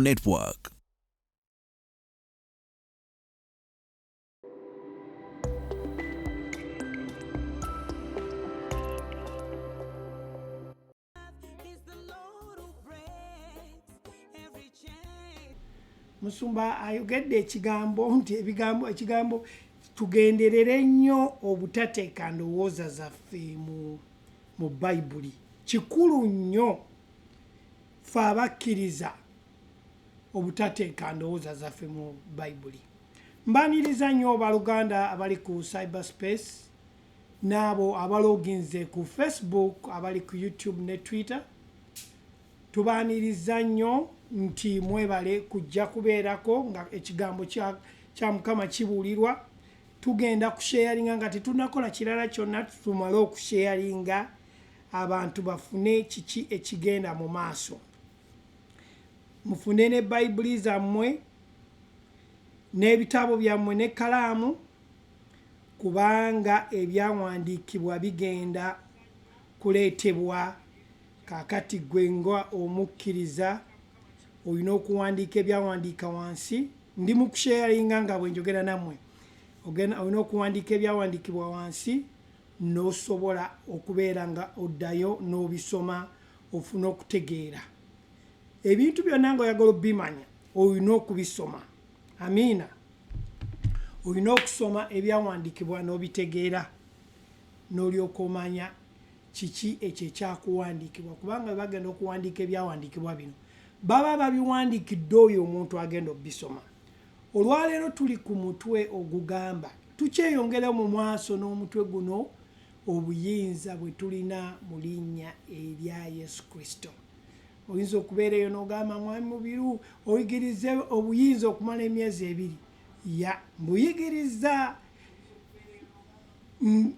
Network. Musumba ayogedde ekigambo nti ebigambo ekigambo tugenderere nnyo obutateeka ndowooza zaffe mu Bayibuli. Kikulu nnyo ffe abakkiriza obutateeka ndowooza zaffe mu Bayibuli. Mbaniriza nnyo baluganda abali ku cyberspace n'abo abaloginze ku Facebook, abali ku YouTube ne Twitter. Tubaaniriza nnyo nti mwebale kujja kubeerako nga ekigambo kya Mukama kibuulirwa. Tugenda kusheyaringa nga tetunakola kirala kyonna, tumale okusheyaringa abantu bafune kiki ekigenda mu maaso. Mufune ne Bayibuli zammwe n'ebitabo byammwe n'ekkalaamu, kubanga ebyawandiikibwa bigenda kuleetebwa. Kaakati ggwe nga omukkiriza olina okuwandiika ebyawandiika wansi. Ndi mu kusheyaringa nga bwe njogera nammwe. Olina okuwandiika ebyawandiikibwa wansi n'osobola okubeera nga oddayo n'obisoma ofune okutegeera. Ebintu byonna ng'oyagala obimanya olina okubisoma. Amiina. Olina okusoma ebyawandiikibwa n'obitegeera n'olyoka omanya kiki ekyo ekyakuwandiikibwa, kubanga bwe bagenda okuwandiika ebyawandiikibwa bino baba babiwandiikidde oyo omuntu agenda okubisoma. Olwaleero tuli ku mutwe ogugamba tukyeyongera mu maaso n'omutwe guno, obuyinza bwe tulina mu linnya erya Yesu Kristo. Oyinza okubeera eyo n'ogamba, Mwami Mubiru, oyigirize obuyinza okumala emyezi 2. Ya, mbuyigiriza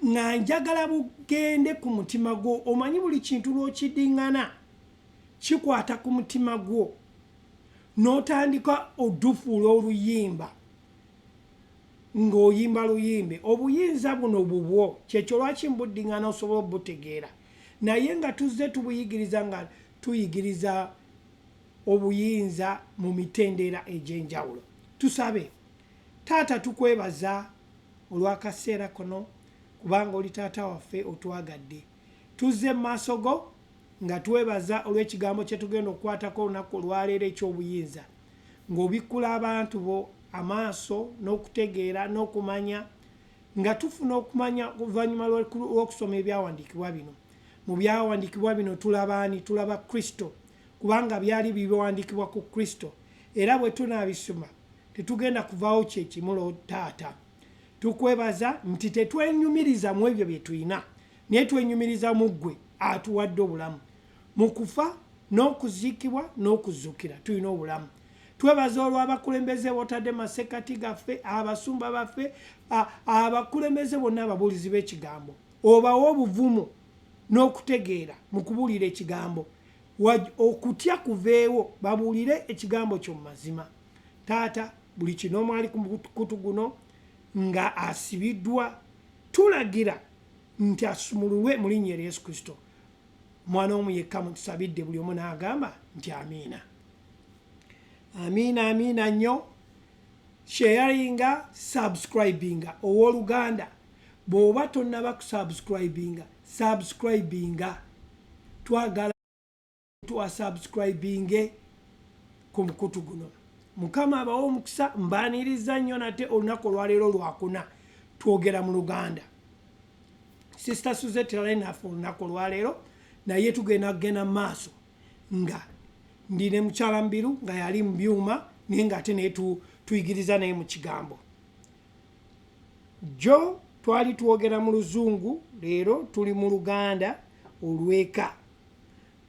nga njagala bugende ku mutima gwo. Omanyi buli kintu lw'okidiŋŋana kikwata ku mutima gwo, n'otandika odufuula oluyimba ng'oyimba luyimbe. Obuyinza buno bubwo, kyekyo lwaki mbuddiŋŋana osobola obutegeera. Naye nga tuzze tubuyigiriza nga tuyigiriza obuyinza mu mitendera egy'enjawulo. Tusabe. Taata, tukwebaza olw'akaseera kano, kubanga oli taata waffe otwagadde. Tuzze mu maaso go nga twebaza olw'ekigambo kye tugenda okukwatako olunaku olwaleero eky'obuyinza, ng'obikkula abantu bo amaaso n'okutegeera n'okumanya, nga tufuna okumanya oluvannyuma lw'okusoma ebyawandiikibwa bino. Mu byawandiikibwa bino tulaba ani? Tulaba Kristo, kubanga byali biwandiikibwa ku Kristo, era bwe tunaabisoma tetugenda kuvaawo kye kimu. Taata, tukwebaza nti tetwenyumiriza mu ebyo bye tulina, naye twenyumiriza mu ggwe atuwadde obulamu. Mu kufa n'okuziikibwa n'okuzuukira tulina obulamu. Twebaza olw'abakulembeze b'otadde mu masekkati gaffe, abasumba baffe, abakulembeze bonna ababuulizi b'ekigambo. Obawe obuvumu n'okutegeera mu kubuulira ekigambo. Okutya kuveewo, babuulire ekigambo kyo mu mazima. Taata, buli kinoomu ali ku mukutu guno nga asibiddwa, tulagira nti asumululwe mu linnya erya Yesu Kristo, Omwana omu yekka mutusabidde. Buli omu n'agamba nti amiina, amiina, amiina nnyo. Sharinga, subscribinga. Owooluganda, bw'oba tonnaba kusubscribinga, subscribinga. Twagala twasubscribinge ku mukutu guno. Mukama abawe omukisa. Mbaaniriza nnyo nate olunaku olwaleero lwakuna twogera mu Luganda. Sister Suzette Lenaf olunaku olwaleero naye tugenda kugenda mu maaso nga ndi ne mukyala Mubiru nga yali mu byuma, naye ng'ate naye tuyigiriza naye mu kigambo. Jjo twali twogera mu Luzungu, leero tuli mu Luganda olw'eka.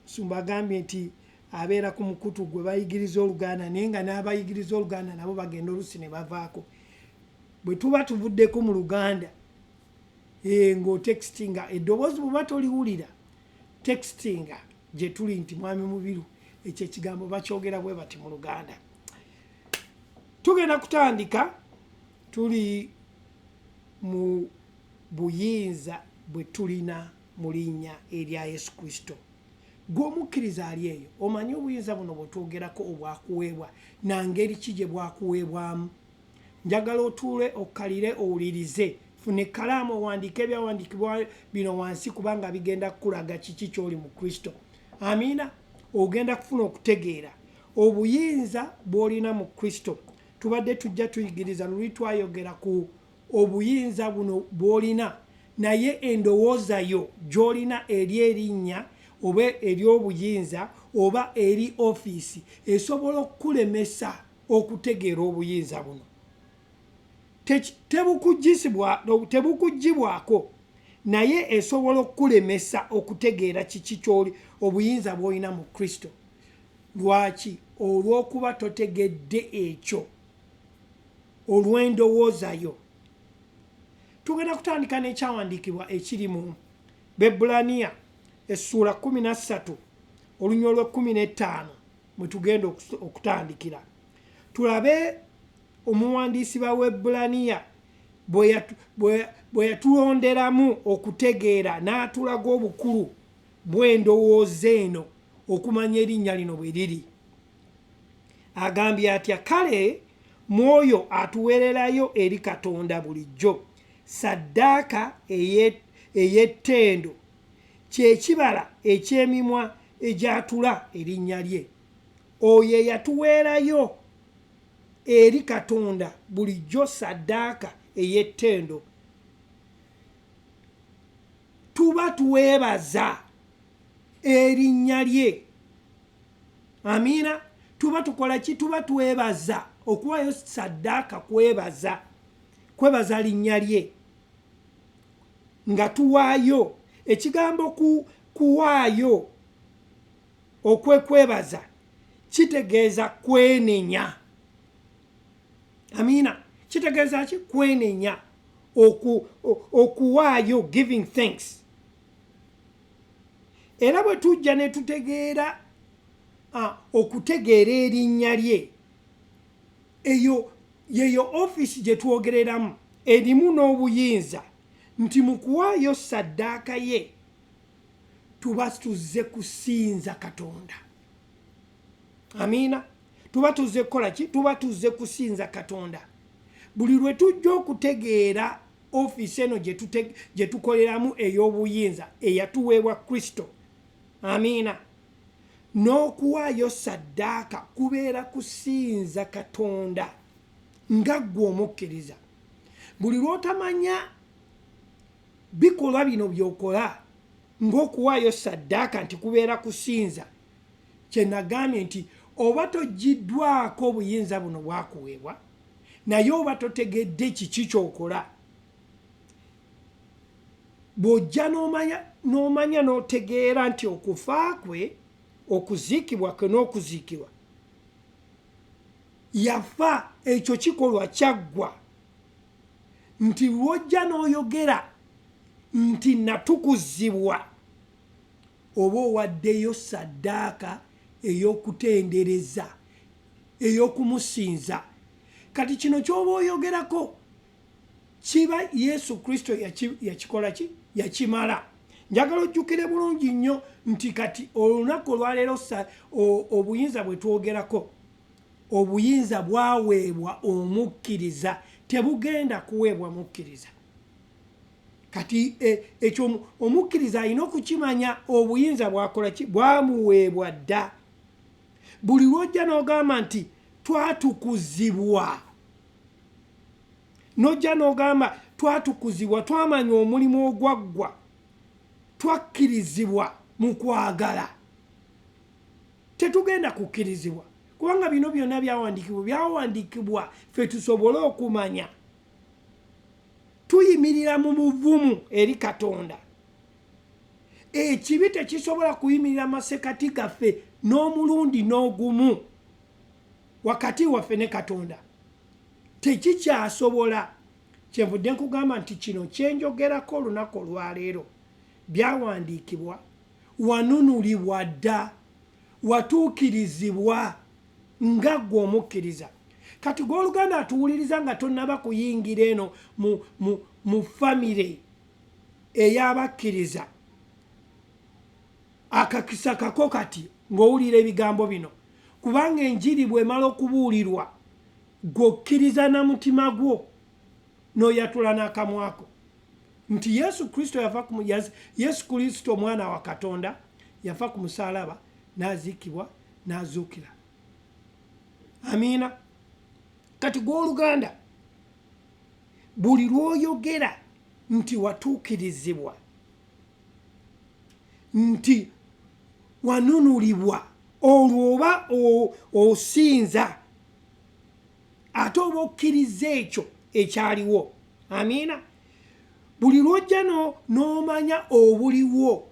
Musumba agambye nti abeera ku mukutu gwe bayigiriza Oluganda, naye nga n'abayigiriza Oluganda nabo bagenda oluusi ne bavaako. Bwe tuba tuvuddeko mu Luganda, ng'otextinga eddoboozi, bw'oba toliwulira, textinga gye tuli nti, "Mwami Mubiru, ekyo ekigambo bakyogera bwe bati mu Luganda." Tugenda kutandika, tuli mu buyinza bwe tulina mu linnya erya Yesu Kristo. Gwe omukkiriza ali eyo, omanyi obuyinza buno bwe twogerako obwakuweebwa na ngeri ki gye bwakuweebwamu? Njagala otuule okkalire owulirize. Funa ekkalaamu owandiike ebyawandiikibwa bino wansi kubanga bigenda kukulaga kiki ky'oli mu Kristo. Amiina. Ogenda kufuna okutegeera obuyinza bw'olina mu Kristo. Tubadde tujja tuyigiriza luli twayogera ku obuyinza buno bw'olina naye endowooza yo gy'olina eri erinnya oba eri obuyinza oba eri ofiisi esobola okukulemesa okutegeera obuyinza buno. Tebukuggyibwako naye esobola okukulemesa okutegeera kiki ky'oli obuyinza bw'olina mu Kristo. Lwaki? Olw'okuba totegedde ekyo olw'endowooza yo. Tugenda kutandika n'ekyawandiikibwa ekiri mu Baebbulaniya essuula 13 olunywa olw'ekkumi n'ettaano mwe tugenda okutandikira. Tulabe omuwandiisi Baebbulaniya bwe yatulonderamu okutegeera n'atulaga obukulu bw'endowooza eno okumanya erinnya lino bwe liri. Agambye atya? Kale mwoyo atuweererayo eri Katonda bulijjo ssaddaaka ey'ettendo, kye kibala eky'emimwa egyatula erinnya lye. Oyo eyatuweerayo eri Katonda bulijjo ssaddaaka ey'ettendo. Tuba twebaza erinnya lye. Amiina. Tuba tukola ki? Tuba twebaza. Okuwaayo ssaddaaka kwebaza, kwebaza linnya lye nga tuwaayo. Ekigambo kuwaayo okwekwebaza kitegeeza kwenenya. Amiina. Kitegeeza ki? Kwenenya, okuwaayo, giving thanks. Era bwe tujja ne tutegeera okutegeera erinnya lye, eyo yeyo ofiisi gye twogereramu erimu n'obuyinza nti mu kuwaayo ssaddaaka ye tuba tuzze kusinza Katonda. Amiina. Tuba tuzze kukola ki? Tuba tuzze kusinza Katonda. Buli lwe tujja okutegeera ofiisi eno gye tukoleramu ey'obuyinza eyatuweebwa Kristo, amiina, n'okuwaayo ssaddaaka kubeera kusinza Katonda nga ggwe omukkiriza. Buli lw'otamanya bikolwa bino by'okola ng'okuwaayo ssaddaaka nti kubeera kusinza, kye nagambye nti oba toggyiddwako obuyinza buno bwakuweebwa, naye oba totegedde kiki ky'okola. Bw'ojja n'omanya n'otegeera nti okufa kwe, okuziikibwa kwe n'okuziikibwa, yafa, ekyo kikolwa kyaggwa, nti lw'ojja n'oyogera nti natukuzibwa, oba owaddeyo ssaddaaka ey'okutendereza, ey'okumusinza. Kati kino ky'oba oyogerako kiba Yesu Kristo yakikola ki? Yakimala. Njagala ojjukire bulungi nnyo nti kati olunaku olwaleero obuyinza bwe twogerako, obuyinza bwaweebwa omukkiriza, tebugenda kuweebwa mukkiriza. Kati ekyo omukkiriza alina okukimanya, obuyinza bwakola ki? Bwamuweebwa dda. Buli lw'ojja n'ogamba nti twatukuzibwa, n'ojja n'ogamba twatukuzibwa, twamanya omulimu ogwaggwa, twakkirizibwa mu kwagala, tetugenda kukkirizibwa, kubanga bino byonna byawandiikibwa, byawandiikibwa ffe tusobole okumanya. Tuyimirira mu buvumu eri Katonda. Ekibi tekisobola kuyimirira masekati gaffe n'omulundi n'ogumu wakati waffe ne Katonda. Tekikyasobola. Kyenvudde nkugamba nti kino kyenjogerako olunaku olwaleero byawandiikibwa, wanunulibwa dda, watuukirizibwa nga ggwe omukkiriza. Kati gwe oluganda atuwuliriza nga tonnaba kuyingira eno mu famire ey'abakkiriza, Akakisa kako kati ng'owulira ebigambo bino, kubanga enjiri bw'emala okubuulirwa, gw'okkiriza na mutima gwo n'oyatula n'akamwako nti Yesu Kristo yava ku Yesu Kristo omwana wa Katonda yafa ku musaalaba n'aziikibwa n'azuukira. Amiina. Kati gw'oluganda, buli lw'oyogera nti watuukirizibwa, nti wanunulibwa, olwo oba osinza, ate oba okkiriza ekyo ekyaliwo. Amiina. Buli lw'ojja n'omanya obuliwo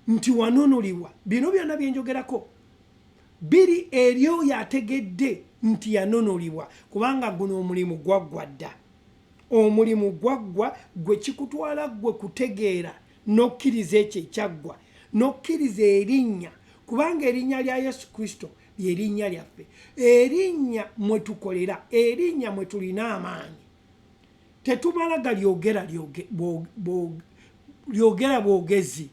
nti wanunulibwa, bino byonna bye njogerako biri eri oyo ategedde nti yanunulibwa, kubanga guno omulimu gwaggwa dda. Omulimu gwaggwa, gwe kikutwala ggwe kutegeera n'okkiriza ekyo ekyaggwa, n'okkiriza erinnya, kubanga erinnya lya Yesu Kristo lye linnya lyaffe, erinnya mwe tukolera, erinnya mwe tulina amaanyi. Tetumala galyogera lyogera bwogezi.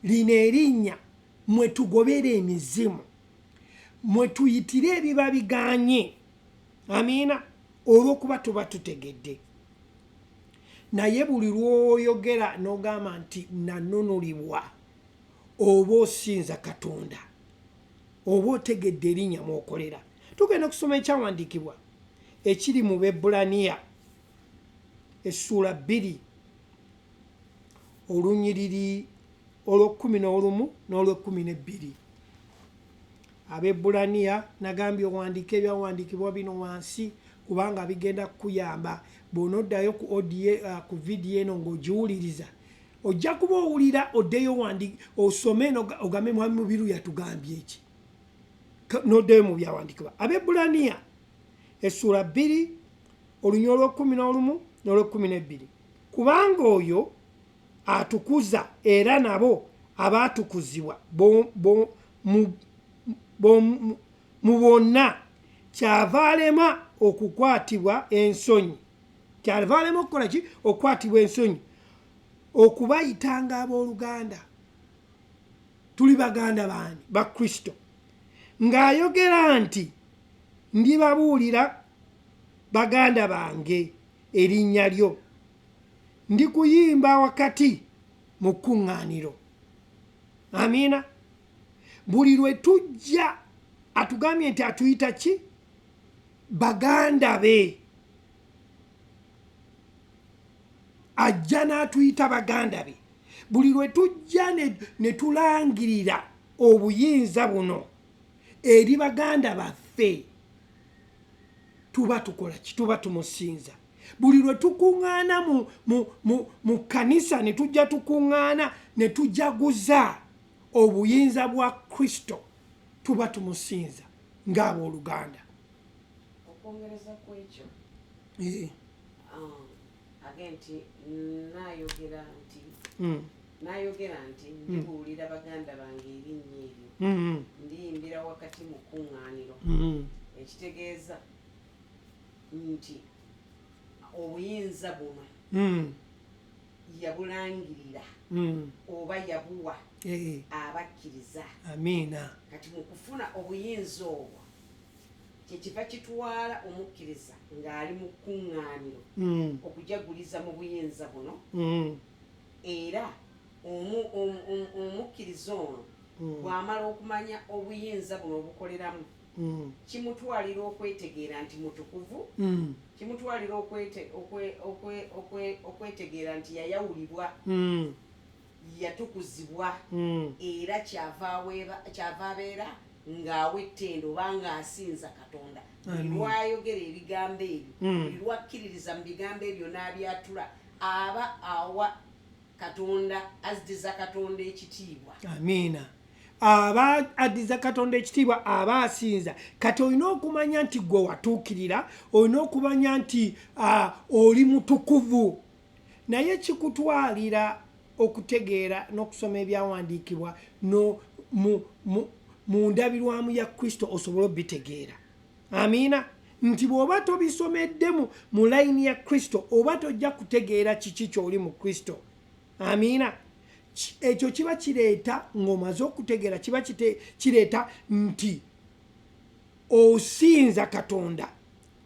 Lino erinnya mwe tugobera emizimu, mwe tuyitira ebiba biganye. Amiina. Olw'okuba tuba tutegedde. Naye buli lw'oyogera n'ogamba nti nanunulibwa, oba osinza Katonda, oba otegedde erinnya mw'okolera. Tugenda okusoma ekyawandiikibwa ekiri mu Bebbulaniya essuula 2 olunyiriri olw'ekkumi n'olumu n'olw'ekkumi n'ebbiri. Abebbulaniya, nagambye owandiike ebyawandiikibwa bino wansi, kubanga bigenda kukuyamba bw'onoddayo ku audio, ku vidiyo eno ng'ogiwuliriza, ojja kuba owulira, oddeyo osome ogambe Mwami Mubiru yatugambye eki, n'oddeyo mu byawandiikibwa. Abebbulaniya essuula 2 olunyiriri olw'ekkumi n'olumu n'olw'ekkumi n'ebbiri. Kubanga oyo atukuza era nabo abaatukuzibwa mu bonna, kyava alema okukwatibwa ensonyi. Kyava alema okukola ki? Okukwatibwa ensonyi okubayitanga abooluganda. Tuli baganda baani? Ba Kristo. Ng'ayogera nti ndibabuulira baganda bange erinnya lyo, ndikuyimba wakati mu kkuŋŋaaniro. Amiina. Buli lwe tujja atugambye nti atuyita ki? Baganda be. Ajja n'atuyita baganda be. Buli lwe tujja ne tulangirira obuyinza buno eri baganda baffe, tuba tukola ki? Tuba tumusinza. Buli lwe tukuŋŋaana mu kkanisa ne tujja tukuŋŋaana ne tujaguza obuyinza bwa Kristo, tuba tumusinza ng'abooluganda. Okwongereza ku ekyo, age nti naayogera nti naayogera nti ndibuulira baganda bange erinnya eryo, ndiyimbira wakati mu kkuŋŋaaniro, ekitegeeza nti obuyinza buno yabulangirira oba yabuwa abakkiriza. Amiina. Kati mu kufuna obuyinza obwo, kyekiva kitwala omukkiriza ng'ali mu kkuŋŋaaniro okujaguliza mu buyinza buno, era omukkiriza ono bw'amala okumanya obuyinza buno obukoleramu, kimutwalira okwetegeera nti mutukuvu, kimutwalira okwetegeera nti yayawulibwa, yatukuzibwa, era kyava abeera ng'awa ettendo oba ng'asinza Katonda buli lwayogera ebigambo ebyo, buli lwakkiririza mu bigambo ebyo n'abyatula, aba awa Katonda, azdiza Katonda ekitiibwa. Amiina. Aba addiza Katonda ekitiibwa, aba asinza. Kati olina okumanya nti gwe watuukirira, olina okumanya nti oli mutukuvu, naye kikutwalira okutegeera n'okusoma ebyawandiikibwa mu ndabirwamu ya Kristo osobole obitegeera. Amiina. Nti bw'oba tobisomedde mu layini ya Kristo, oba tojja kutegeera kiki ky'oli mu Kristo. Amiina. Ekyo kiba kireeta, ng'omaze okutegeera, kiba kireeta nti osinza Katonda.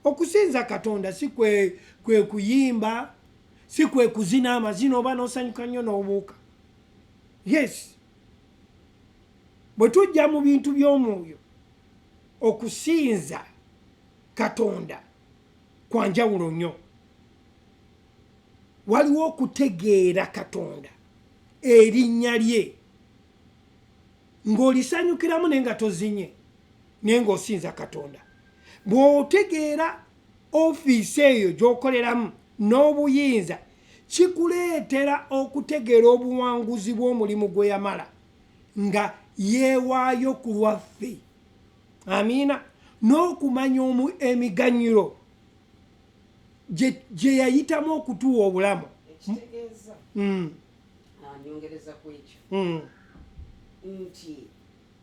Okusinza Katonda si kwe kuyimba, si kwe kuzina amazina oba n'osanyuka nnyo n'obuuka. Yes, bwe tujja mu bintu by'omwoyo, okusinza Katonda kwa njawulo nnyo. Waliwo okutegeera Katonda, erinnya lye, ng'olisanyukiramu naye nga tozinye, naye ng'osinza Katonda. Bw'otegeera ofiisi eyo gy'okoleramu n'obuyinza, kikuleetera okutegeera obuwanguzi bw'omulimu gwe yamala nga yeewaayo ku lwaffe. Amiina. N'okumanya emiganyulo gye yayitamu okutuwa obulamu. Ekitegeeza, nyongereza ku ekyo, nti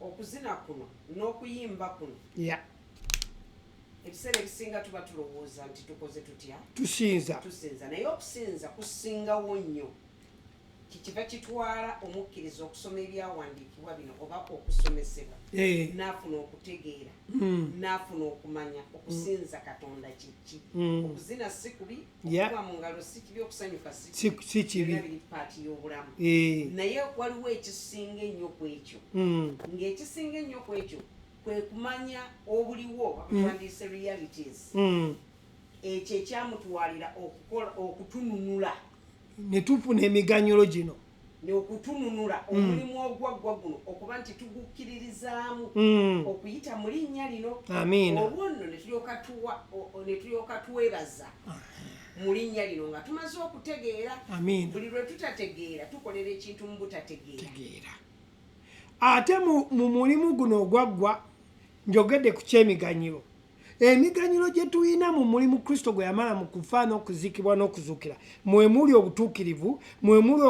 okuzina kuno n'okuyimba kuno, ebiseera ebisinga tuba tulowooza nti tukoze tutya? Tusinza. Tusinza, naye okusinza kusingawo nnyo. Kikiva kitwala omukkiriza okusoma ebyawandiikibwa bino oba okusomesebwa, n'afuna okutegeera, n'afuna okumanya okusinza Katonda kiki. Okuzina si kubi, okuba mu ngalo si kibi, okusanyuka si Si kibi. Byonna biri part y'obulamu, naye waliwo ekisinga ennyo ku ekyo, ng'ekisinga ennyo ku ekyo kwe kumanya obuliwo, bakutwandiise realities, ekyo ekyamutwalira okukola okutununula ne tufuna emiganyulo gino. Okutununula, omulimu ogwaggwa guno, okuba nti tugukkiririzaamu okuyita mu linnya lino. Amiina. Olwo nno ne tulyoka ne tulyoka twebaza mu linnya lino nga tumaze okutegeera. Amiina. Buli lwe tutategeera, tukolera ekintu mu butategeera. Tegeera. Ate mu mulimu guno ogwaggwa, njogedde ku kyemiganyulo, emiganyulo gye tulina mu mulimu Kristo gwe yamala mu kufa n'okuziikibwa n'okuzuukira, mwe muli obutuukirivu, mwe muli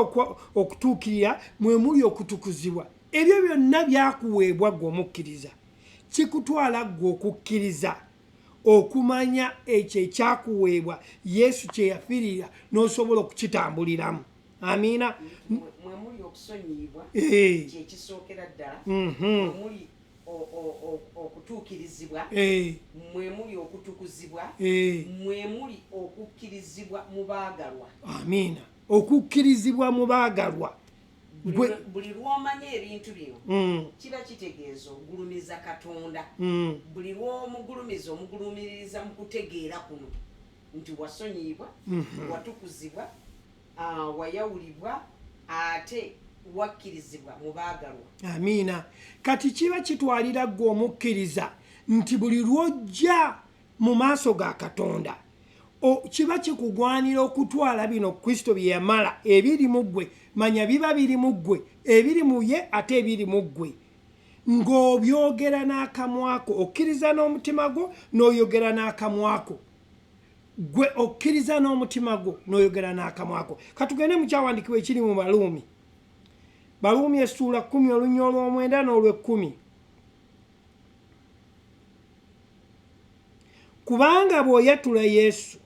okutuukirira, mwe muli okutukuzibwa. Ebyo byonna byakuweebwa ggwe omukkiriza. Kikutwala ggwe okukkiriza, okumanya ekyo ekyakuweebwa Yesu kye yafiirira, n'osobola okukitambuliramu. Amiina. Mwe muli okusonyiyibwa, kyekisookera ddala. Mwe muli okutuukirizibwa, mwe muli okutukuzibwa, mwe muli okukkirizibwa mu baagalwa. Amiina. Okukkirizibwa mu baagalwa. Buli lw'omanya ebintu bino, kiba kitegeeza ogulumiza Katonda. Buli lw'omugulumiza, omugulumiririza mu kutegeera kuno nti wasonyiyibwa, watukuzibwa, wayawulibwa, ate wakkirizibwa mu baagalwa. Amiina. Kati kiba kitwalira ggwe omukkiriza nti buli lw'ojja mu maaso ga Katonda, kiba kikugwanira okutwala bino Kristo bye yamala ebiri mu ggwe. Manya biba biri mu ggwe, ebiri mu ye ate ebiri mu ggwe, ng'obyogera n'akamwako. Okkiriza n'omutima gwo n'oyogera n'akamwako. Gwe okkiriza n'omutima gwo n'oyogera n'akamwako. Katugende mu kyawandiikibwa ekiri mu Baluumi, Baluumi essuula 10, olunya olw'omwenda n'olw'ekkumi. Kubanga bw'oyatula Yesu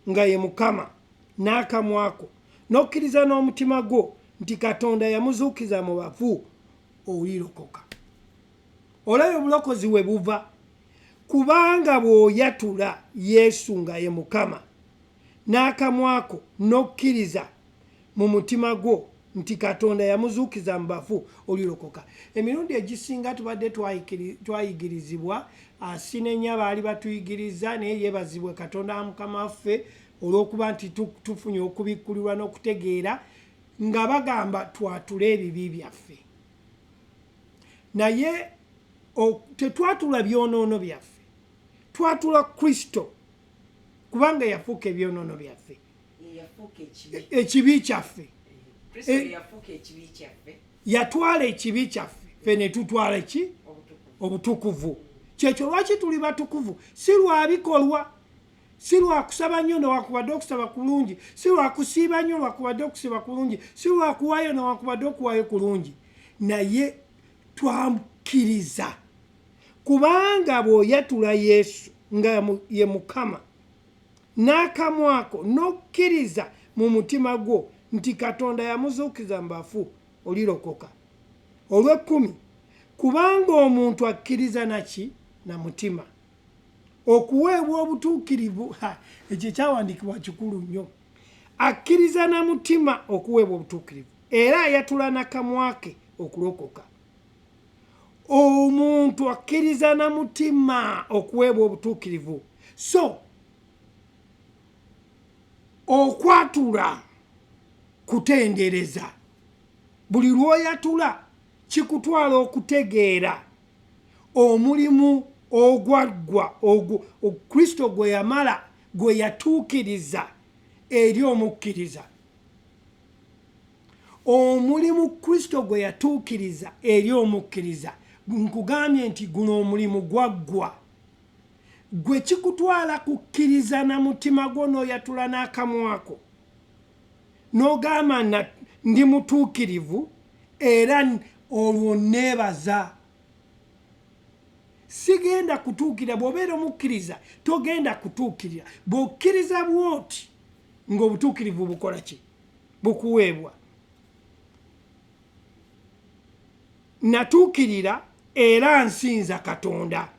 nga ye Mukama n'akamwako, n'okkiriza n'omutima gwo nti Katonda yamuzuukiza mu bafu, olirokoka. Olabye obulokozi we buva? Kubanga bw'oyatula Yesu nga ye Mukama n'akamwako, n'okkiriza mu mutima gwo nti Katonda yamuzuukiza mu bafu, olirokoka. Emirundi egisinga tubadde twayigirizibwa, sinenya baali batuyigiriza, naye yeebazibwe Katonda wa Mukama waffe olw'okuba nti tufunye okubikkulirwa n'okutegeera, nga bagamba twatule ebibi byaffe, naye tetwatula byonoono byaffe, twatula Kristo, kubanga yafuuka ebyonoono byaffe. Yafuuka ekibi. Ekibi kyaffe. Kristo yafuuka ekibi kyaffe. Yatwala ekibi kyaffe, ffe ne tutwala ki? Obutukuvu. Obutukuvu. Kyekyo lwaki tuli batukuvu, si lwa bikolwa, si lwa kusaba nnyo newakubadde okusaba kulungi, si lwa kusiiba nnyo lwakubadde okusiiba kulungi, si lwa kuwaayo newakubadde okuwaayo kulungi, naye twamukkiriza. Kubanga bw'oyatula Yesu nga ye Mukama n'akamwako, n'okkiriza mu mutima gwo nti Katonda yamuzuukiza mu bafu, Olirokoka. Olw'ekkumi, kubanga omuntu akkiriza naki? Na mutima okuweebwa obutuukirivu. Ekyo ekyawandiikibwa kikulu nnyo. Akkiriza na mutima okuweebwa obutuukirivu, era ayatula nakamwa ke okulokoka. Omuntu akkiriza na mutima okuweebwa obutuukirivu. So okwatula kutendereza. Buli lw'oyatula kikutwala okutegeera omulimu ogwaggwa Kristo gwe yamala, gwe yatuukiriza eri omukkiriza. Omulimu Kristo gwe yatuukiriza eri omukkiriza, nkugambye nti guno omulimu gwaggwa. Gwe kikutwala kukkiriza na mutima gwo, n'oyatula n'akamwako n'ogamba ndi mutuukirivu, era olwo neebaza. Sigenda kutuukirira. Bw'obeera omukkiriza togenda kutuukirira. Bw'okkiriza bw'oti ng'obutuukirivu bukola ki? Bukuweebwa. Natuukirira era nsinza Katonda.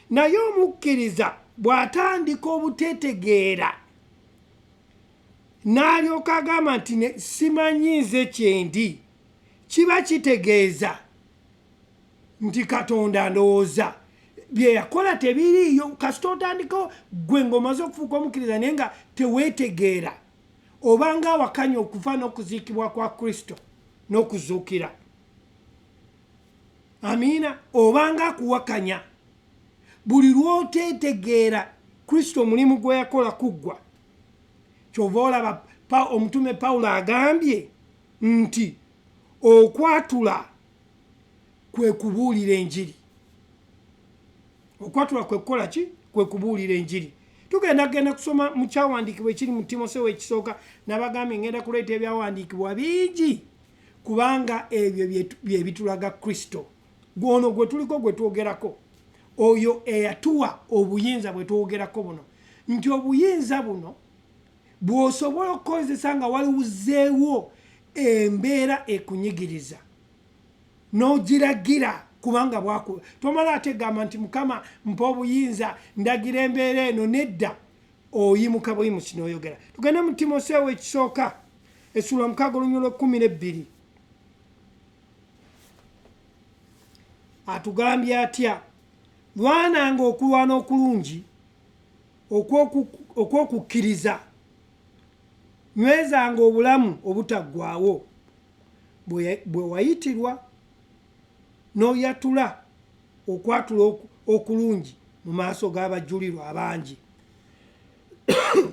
Naye omukkiriza bw'atandika obuteetegeera n'alyoka agamba nti simanyi nze kyendi, kiba kitegeeza nti Katonda ndowooza bye yakola tebiriiyo. Kasita otandika gwe ng'omaze okufuuka omukkiriza naye nga teweetegeera, obanga awakanya okufa n'okuziikibwa kwa Kristo n'okuzuukira. Amiina. Obanga akuwakanya. Buli lw'oteetegeera Kristo omulimu gwe yakola kuggwa. Kyova olaba omutume Pawulo agambye nti okwatula kwe kubuulira enjiri. Okwatula kwe kukola ki? Kwe kubuulira enjiri. Tugenda genda kusoma mu kyawandiikibwa ekiri mu Timoseewo ekisooka. Nabagambye ngenda kuleeta ebyawandiikibwa bingi, kubanga ebyo bye bitulaga Kristo. Gwono gwe tuliko, gwe twogerako, oyo eyatuwa obuyinza bwe twogerako buno, nti obuyinza buno bw'osobola okukozesa nga waliwuzeewo embeera ekunyigiriza n'ogiragira, kubanga bwaku tomala ate gamba nti Mukama mpa obuyinza ndagira embeera eno. Nedda, oyimuka buyimusi n'oyogera. Tugende mu Timoseewo ekisooka essula 6 olunyiriri lw'e12. Atugambye atya? Lwananga okulwana okulungi okw'okukkiriza, nywezanga obulamu obutaggwaawo bwe wayitirwa n'oyatula okwatula okulungi mu maaso g'abajulirwa abangi.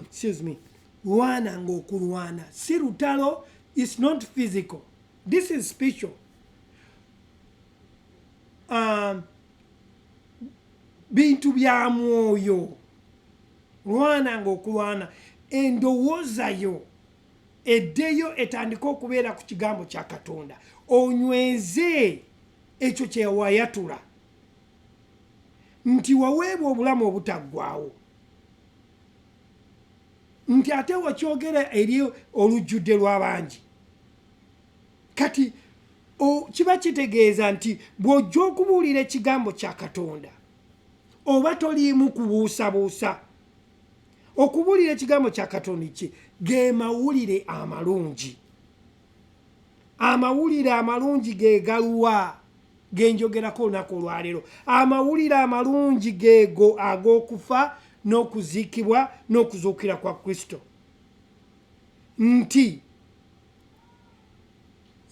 Excuse me. Lwananga okulwana, si lutalo, is not physical, this is spiritual. Bintu bya mwoyo. Lwananga okulwana, endowooza yo eddeyo etandike okubeera ku kigambo kya Katonda, onyweze ekyo kyewayatula nti waweebwa obulamu obutaggwaawo, nti ate wakyogera eri olujjudde lw'abangi. Kati kiba kitegeeza nti bw'ojja okubuulira ekigambo kya Katonda oba toliimu kubuusabuusa. Okubuulira ekigambo kya Katonda ki? Ge mawulire amalungi. Amawulire amalungi ge galuwa genjogerako olunaku olwaleero? Amawulire amalungi geego ag'okufa n'okuziikibwa n'okuzuukira kwa Kristo, nti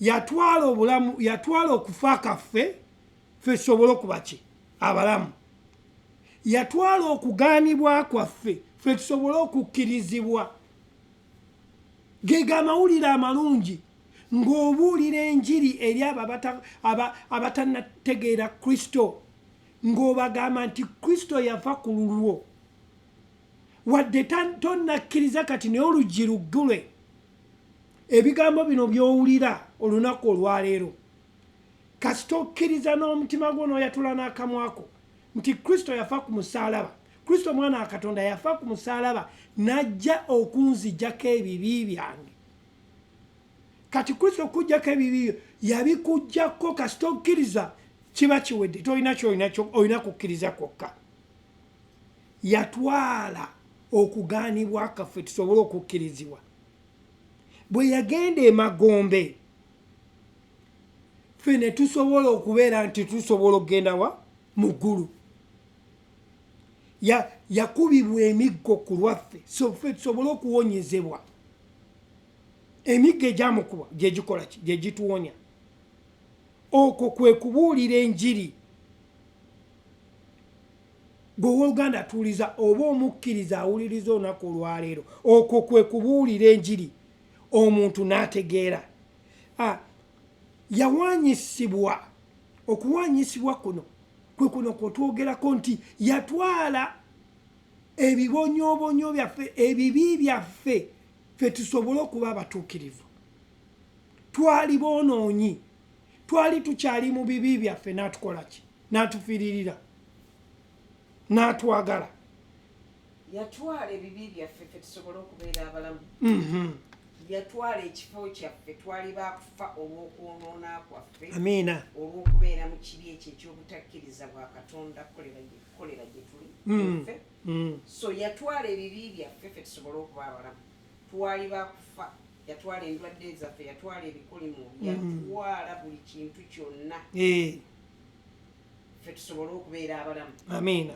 yatwala obulamu, yatwala okufa kaffe ffe tusobole okuba ki? Abalamu. Yatwala okugaanibwa kwaffe ffe tusobole okukkirizibwa. Gega amawulire amalungi. Ng'obuulira enjiri eri abo abatannategeera Kristo, ng'obagamba nti Kristo yafa ku lulwo, wadde tonnakkiriza kati, naye oluggi luggule. Ebigambo bino by'owulira olunaku olwaleero, kasita okkiriza n'omutima gwo n'oyatula n'akamwako nti Kristo yafa ku musaalaba, Kristo omwana wa Katonda yafa ku musaalaba n'ajja okunzijjako ebibi byange. Kati Kristo okujjako ebibi yabikujjako, kasita okkiriza kiba kiwedde, tolina kyolina, olina kukkiriza kwokka. Yatwala okugaanibwa kaffe tusobole okukkirizibwa. Bwe yagenda emagombe, ffe ne tusobola okubeera nti tusobola okugenda wa? Mu ggulu. Yakubibwa emiggo ku lwaffe, so ffe tusobole okuwonyezebwa. Emiggo egyamukuba gyegikola ki? Gyegituwonya. Okwo kwe kubuulira enjiri. Gwe owooluganda atuwuliriza oba omukkiriza awuliriza olunaku olwaleero, okwo kwe kubuulira enjiri omuntu n'ategeera. Yawanyisibwa. Okuwanyisibwa kuno kwe kuno kwetwogerako nti yatwala ebibonyoobonyo byaffe, ebibi byaffe, ffe tusobole okuba abatuukirivu. Twali boonoonyi, twali tukyali mu bibi byaffe, n'atukola ki? N'atufiiririra, n'atwagala. Yatwala ebibi byaffe ffe tusobole okubeera abalamu. Yatwala ekifo kyaffe, twali bakufa olw'okwonoona kwaffe. Amiina. Olw'okubeera mu kibi ekyo eky'obutakkiriza bwa Katonda kukolera gye tuli ffe. So yatwala ebibi byaffe ffe tusobole okuba abalamu. Twali bakufa. Yatwala endwadde zaffe, yatwala ebikolimo, yatwala buli kintu kyonna ffe tusobole okubeera abalamu. Amiina.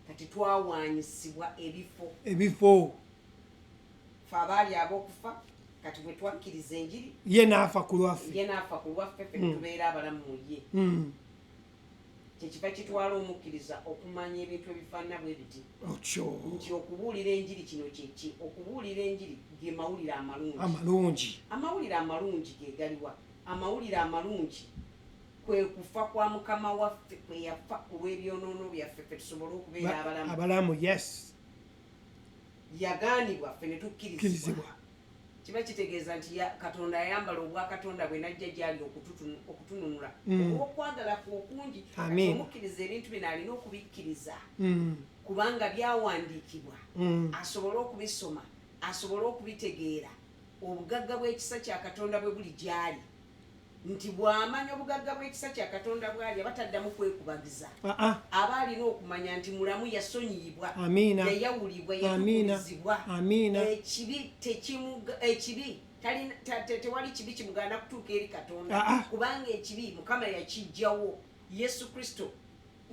Kati twawanyisibwa ebifo. Ebifo. Fe abaali ab'okufa, kati bwe twakkiriza enjiri, ye n'afa ku lwaffe. Ye n'afa ku lwaffe, ffe tubeera abalamu mu ye. Kyekiva kitwala omukkiriza okumanya ebintu ebifaanana bwe biti. Otyo. Nti okubuulira enjiri kino kyeki? Okubuulira enjiri ge mawulire amalungi. Amalungi. Amawulire amalungi ge galiwa? Amawulire amalungi kwe kufa kwa Mukama waffe, kwe yafa ku lw'ebyonoono byaffe ffe tusobole okubeera abalamu. Abalamu, yes. Yagaanibwa, ffe ne tukkirizibwa. Kkirizibwa. Kiba kitegeeza nti Katonda yayambala obwakatonda bwe n'ajja gy'ali okutununula olw'okwagala kwe okungi. Kati omukkiriza ebintu bino alina okubikkiriza kubanga byawandiikibwa, asobole okubisoma, asobole okubitegeera, obugagga bw'ekisa kya Katonda bwe buli gy'ali. Nti bw'amanya obugagga bw'ekisa kya Katonda bw'ali, aba taddamu kwekubagiza. Aba alina okumanya nti mulamu, yasonyiyibwa, yayawulibwa, yatukulizibwa. Ekibi tekimuga, ekibi talina, tewali kibi kimugaana kutuuka eri Katonda, kubanga ekibi Mukama yakiggyawo. Yesu Kristo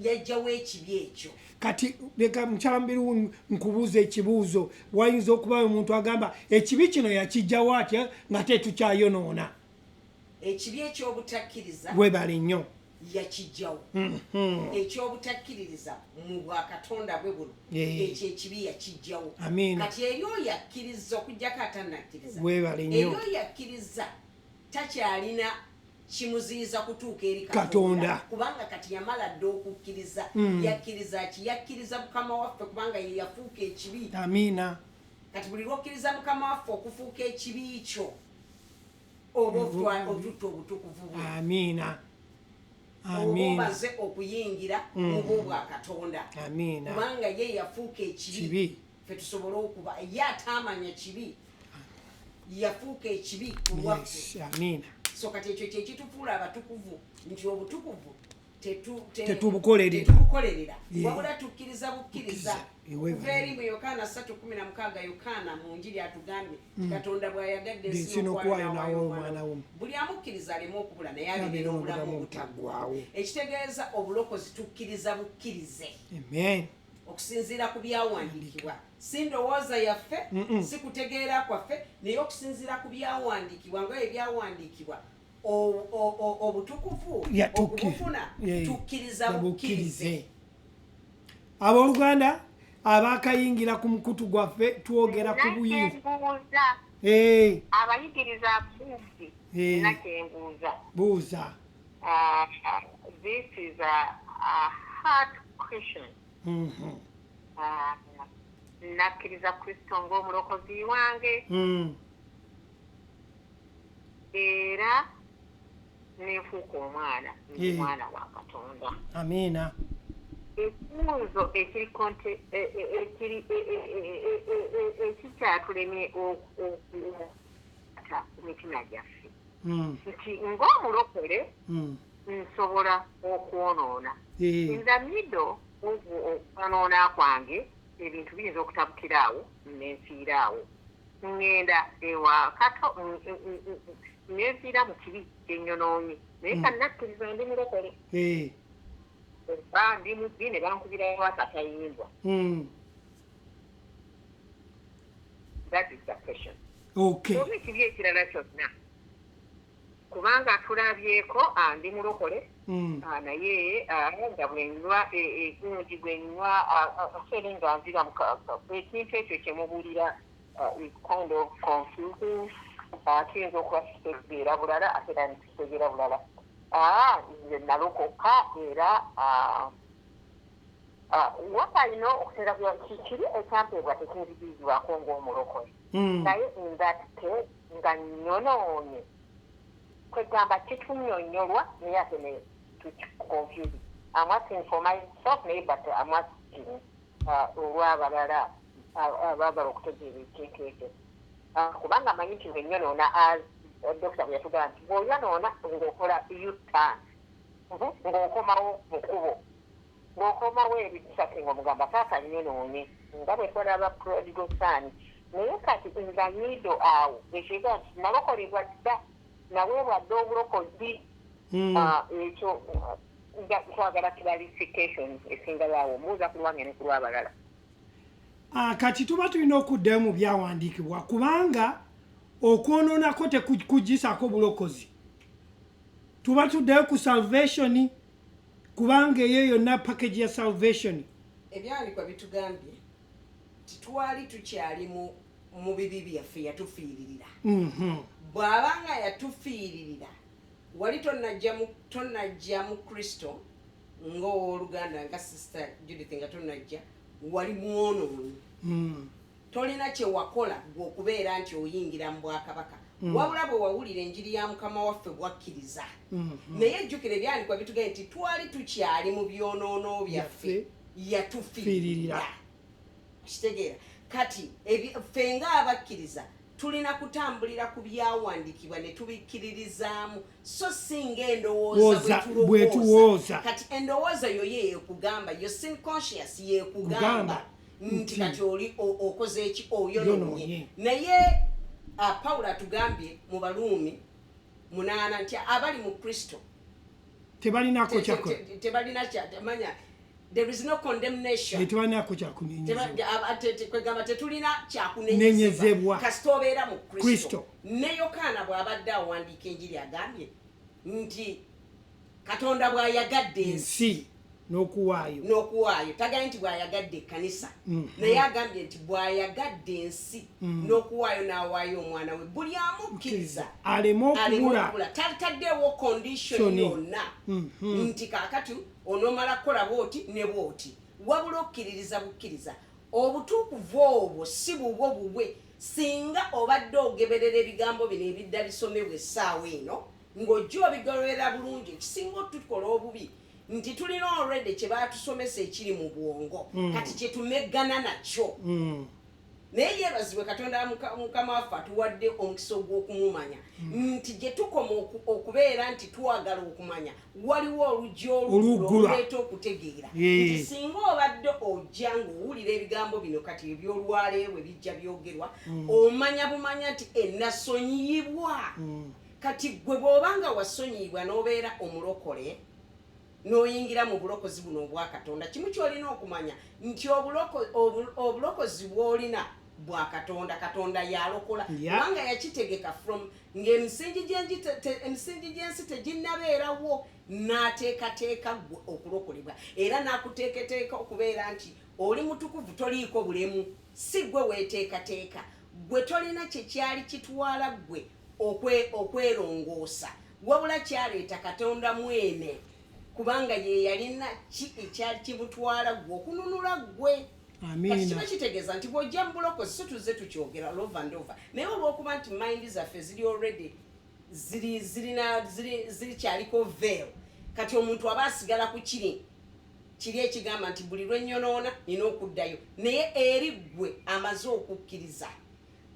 yajjawo ekibi ekyo. Kati leka mukyala Mubiru nkubuuza ekibuuzo. Wayinza okubayo omuntu agamba ekibi kino yakiggyawo atya nga tetukyayonoona? Ekibi eky'obutakkiriza Webale nnyo. yakiggyawo. Eky'obutakkiririza mu bwakatonda bwe buno, ekyo ekibi yakiggyawo. Kati eri oyo akkiriza, okuggyako atannakkiriza, Webale nnyo. eri oyo akkiriza takyalina kimuziyiza kutuuka eri Katonda. Katonda, kubanga kati yamala dda okukkiriza. Yakkiriza ki? Yakkiriza Mukama waffe, kubanga ye yafuuka ekibi. Amiina. Kati buli lw'okkiriza Mukama waffe okufuuka ekibi kyo, oba otutta obutukuvu bwe. Amiina. Oba Amiina. omaze okuyingira mu bwo bwa Katonda. Amiina. Kubanga ye yafuuka ekibi. Kibi. Ffe tusobole okuba, ye ataamanya kibi yafuuka ekibi ku lwaffe. Yes, amiina. So kati ekyo kye kitufuula abatukuvu, nti obutukuvu Tetubukolerera. Tetubukolerera. Wabula tukkiriza bukkiriza. Bukkiriza. Ewe Okuva eri mu Yokaana 3:16, Yokaana mu njiri atugambye Katonda bw'ayagadde ensi Ensi n'okuwaayo n'okuwaayo n'awaayo n'awaayo omwana omwana we. we. Buli amukkiriza aleme okubula, naye abeere Abeere n'obulamu n'obulamu obutaggwaawo. obutaggwaawo. Ekitegeeza obulokozi tukkiriza bukkirize. Amen. Okusinziira ku byawandiikibwa, si ndowooza yaffe, si kutegeera kwaffe, naye okusinziira ku byawandiikibwa, nga ebyawandiikibwa obutukuvu okubufuna tukkiriza bukkirize. Abooluganda abaakayingira ku mukutu gwaffe, twogera ku buyinza. Nakyenbuuza. Abayigiriza bungi. Nakyenbuuza. Buuza. This is a hard question. Nakkiriza Kristo ng'omulokozi wange. Era nenfuuka omwana, ndi mwana wa Katonda. Amiina. Ekintu Ekibuuzo ekiri konte ekiri ekikyatulemye okuta ku mitima gyaffe nti ng'omulokole nsobola okwonoona. In the middle of okwonoona kwange, ebintu biyinza okutabukira awo nenfiira awo, ŋŋenda ewa kato nenfiira mu kibi kyenyonoonye, naye kannakkiriza ndi mulokole oba ndi mubbi ne bankubirayo akatayimbwa. That is the question. Oba ekibi ekirala kyonna, kubanga tulabyeko ndi mulokole, naye nga bwenywa gundi, bwenywa fere nga nzira ekintu ekyo kyemubuulira is kind of confusing. Tuyinza okuba tutegeera bulala ate era netutegeera bulala. Nze nalokoka era what I know, okusinza kiri ekyampeebwa tekinzigirizibwako ng'omulokole, naye in that case nga nyonoonye, kwegamba kitunnyonnyolwa naye ate ne tukiconfuse. I'm asking for myself naye, but I'm asking olw'abalala abaagala okutegeera ekintu ekyo, kubanga amanyi nti bwenyonoona, as dokita bwe yatugamba nti bw'oyonoona ng'okola U-turn, ng'okomawo mu kkubo, ng'okomawo ebisatu, ng'omugamba, "Taata, nyonoonye," nga bwe twalaba prodigal son. Naye kati nga middle awo, ekiga nti nalokolebwa dda, naweebwa dda obulokozi. Ekyo nga twagala clarification esingayo awo, mbuuza ku lwange ne ku lw'abalala. Kati tuba tulina okuddayo mu byawandiikibwa, kubanga okwonoonako tekugisaako bulokozi. Tuba tuddayo ku salvation, kubanga eyo yonna package ya salvation. Ebyawandiikibwa bitugambye titwali tukyali mu bibi byaffe, yatufiiririra. Bw'abanga yatufiiririra, wali tonnajja mu Kristo ng'owooluganda, nga Sister Judith, nga tonnajja wali mwonoonyi. Tolina kye wakola gwe okubeera nti oyingira mu bwakabaka, wabula bwe wawulira enjiri ya Mukama waffe bwakkiriza. Naye jjukira ebyawandiikibwa bitugambye nti twali tukyali mu byonoono byaffe, Byaffe. yatufiiririra. Kitegeera kati ffe ng'abakkiriza tulina kutambulira ku byawandiikibwa ne tubikkiririzaamu, so si ng'endowooza Wooza, bwe bwe tulowooza. tuwooza. Kati endowooza yo ye yekugamba, yo sin conscious yekugamba Kugamba nti nti kati oli okoze eki, oyonoonye. Yonoonye. Naye Pawulo atugambye mu Baluumi 8 nti abali mu Kristo tebalinako kyakola. Tebalina manya, there is no condemnation. Tebalinako kyakunenyezebwa. Kwegamba tetulina Nenyezebwa. kyakunenyezebwa kasita obeera mu Kristo. Kristo. Ne Yokaana bw'abadde awandiika enjiri agambye nti Katonda bw'ayagadde ensi ensi n'okuwaayo n'okuwaayo, tagambye nti bw'ayagadde ekkanisa, naye agambye nti bw'ayagadde ensi n'okuwaayo, n'awaayo omwana we, buli amukkiriza aleme aleme okubula. Okubula. Tataddeewo condition Soni. yonna nti kaakati onoomala kukola bwoti ne bwoti, wabula okkiririza bukkiriza. Obutuukuvu obwo si bubwo, bubwe. Singa obadde ogeberera ebigambo bino ebidda bisomebwa essaawa eno, ng'ojja obigoberera bulungi, ekisinga otukola obubi nti tulina already kye baatusomesa ekiri mu bwongo, kati kyetumeggana nakyo. Naye yeebazibwe Katonda, Mukama waffe atuwadde omukisa ogw'okumumanya, nti gye tukoma okubeera nti twagala okumanya, waliwo oluggi Oluggula. oluleeta okutegeera. Nti singa obadde ojja ng'owulira ebigambo bino kati ebyolwaleero bwe bijja byogerwa, omanya bumanya nti enasonyiyibwa. Kati gwe bw'oba nga wasonyiyibwa n'obeera omulokole n'oyingira mu bulokozi buno obwa Katonda, kimu kyolina okumanya nti obulokozi bw'olina bwa Katonda. Katonda yalokola, kubanga yakitegeka from ng'emisingi emisingi gy'ensi teginnabeerawo, n'ateekateeka ggwe okulokolebwa, era n'akuteekateeka okubeera nti oli mutukuvu, toliiko bulemu. Si ggwe weeteekateeka, ggwe tolina kye kyali kitwala ggwe okwerongoosa, wabula kyaleeta Katonda mwene, kubanga ye yalina ki ekyali kimutwala ggwe okununula ggwe. Kati Amiina. kiba kitegeeza nti bw'ojja mu bulokozi, si tuzze tukyogera over and over, naye olw'okuba nti mind zaffe ziri already ziri zirina ziri zirikyaliko veil, kati omuntu aba asigala ku kiri. Kiri ekigamba nti buli lwenyonoona nina okuddayo, naye eri ggwe amaze okukkiriza,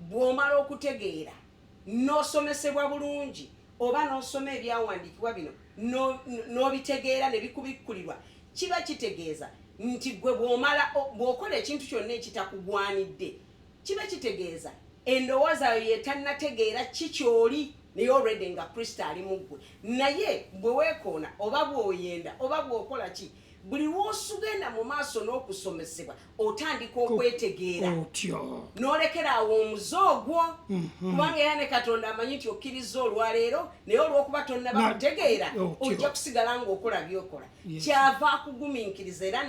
bw'omala okutegeera n'osomesebwa bulungi oba n'osoma ebyawandiikibwa bino n'obitegeera ne bikubikkulirwa, kiba kitegeeza nti gwe bw'omala bw'okola ekintu kyonna ekitakugwanidde, kiba kitegeeza endowooza yo yetannategeera ki ky'oli, naye already nga Kristo ali mu ggwe. Naye bwe weekoona oba bw'oyenda oba bw'okola ki, buli lw'osugenda mu maaso n'okusomesebwa otandika okwetegeera otyo n'olekera awo omuze ogwo, kubanga era ne Katonda amanyi nti okkiriza olwaleero, naye olw'okuba tonnaba kutegeera, ojja kusigala ng'okola by'okola. Kyava akugumiikiriza era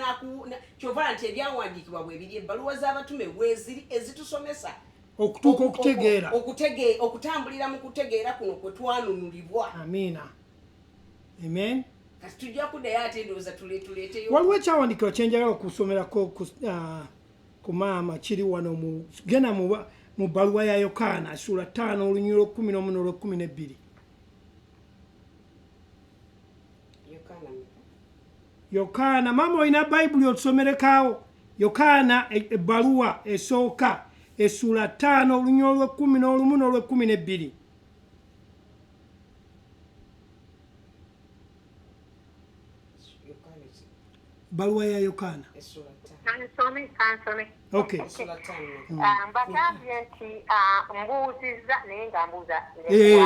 kyova nti ebyawandiikibwa bwe biri, ebbaluwa z'abatume weeziri ezitusomesa okutuuka okutegeera, okutambulira mu kutegeera kuno kwe twanunulibwa. Amiina, amen. Kati tujja kuddayo ate ndowooza tuleeteyo. Waliwo ekyawandiikibwa kyenjagala okusomerako ku maama, kiri wano mu genda mu bbaluwa ya Yokaana ssuula 5 olunyiriri olw'11 n'olw'12. Yokaana mmeka? Yokaana, maama olina Bayibuli otusomerekaawo? Yokaana ebbaluwa esooka essuula 5 olunyiriri olw'11 n'olw'12. Yokaana Bbaluwa ya Yokaana. Essuula 5. Kansome, kansome. Okay. Essuula 5. Ah, mbagambye nti mbuuzizza, naye nga mbuuza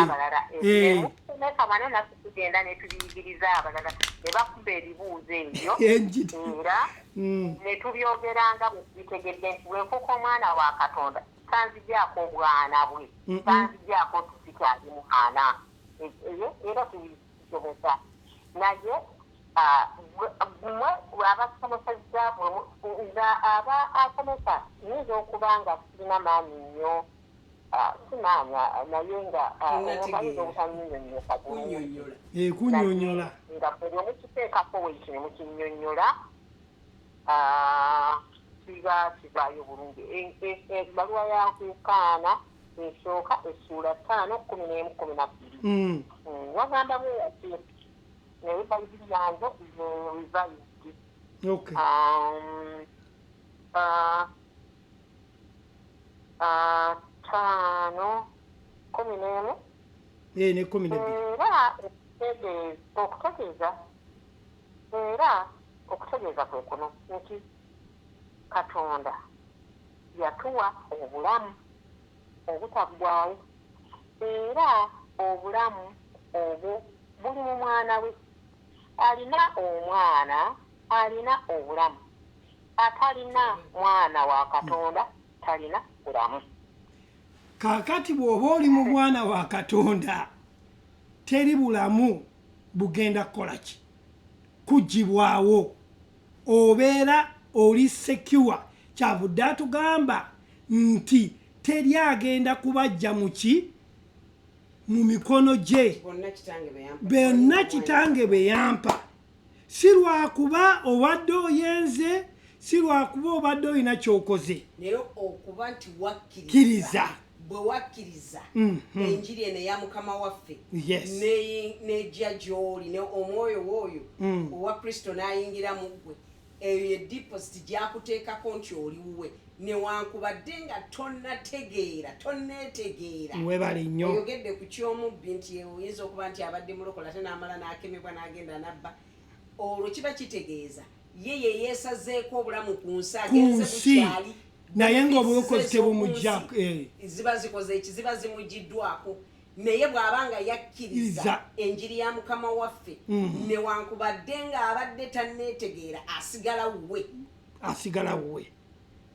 abalala. Musomesa bano, naffe tugenda ne tubiyigiriza abalala ne bakuba ebibuuzo ebyo Enjiri. era ne tubyogeranga bwe tubitegedde nti bwe nfuuka omwana wa Katonda tanzigyako obwana bwe, tanzigyako nti sikyali mwana. Era tubisomesa, naye mmwe abasomesezza, nga aba asomesa nyinza okuba nga sirina maanyi nnyo, si maanyi, naye nga omuntu ayinza obutannyonnyoka bulungi. Kunnyonnyola. Kunnyonnyola. Nga buli omu kiteekako weeki ne mukinnyonnyola, kiba kivaayo bulungi. Ebbaluwa ya Yokaana esooka essuula 5, 11, 12. Wagamba bweyati, naye Bayibuli yange Revised. 5, 11. Ne 12. Era okutegeeza, era okutegeeza kwe kuno nti Katonda yatuwa obulamu obutaggwaawo, era obulamu obwo buli mu mwana we. Alina omwana alina obulamu, atalina mwana wa Katonda talina bulamu. Kaakati bw'oba oli mu mwana wa Katonda, teri bulamu bugenda kukola ki kugibwawo, obeera oli secure. Kyavudde atugamba nti teri agenda kubajja mu ki, mu mikono gye. Bonna Kitange be yampa. Bonna Kitange bwe yampa. Si lwakuba obadde oyenze, si lwakuba obadde olina kyokoze, naye okuba nti wakkiriza. Kkiriza. Bwe wakkiriza enjiri eno eya Mukama waffe, nejja gy'oli ne omwoyo w'oyo owa Kristo n'ayingira mu ggwe, eyo ye deposit gyakuteekako nti oli wuwe, newankubadde nga tonnategeera, tonneetegeera. Webale nnyo. Oyogedde ku ky'omubbi nti oyinza okuba nti abadde mulokola ate n'amala n'akemebwa n'agenda n'abba. Olwo kiba kitegeeza ye ye yeesazeeko obulamu ku nsi, ku agenze nsi bukyali naye ng'obulokozi benefits tebumujja. ez'oku nsi ziba zikoze eki, ziba zimugiddwako, naye bw'aba nga yakkiriza Iza. enjiri ya Mukama waffe, newankubadde ng'abadde tanneetegeera, asigala wuwe. Asigala wuwe.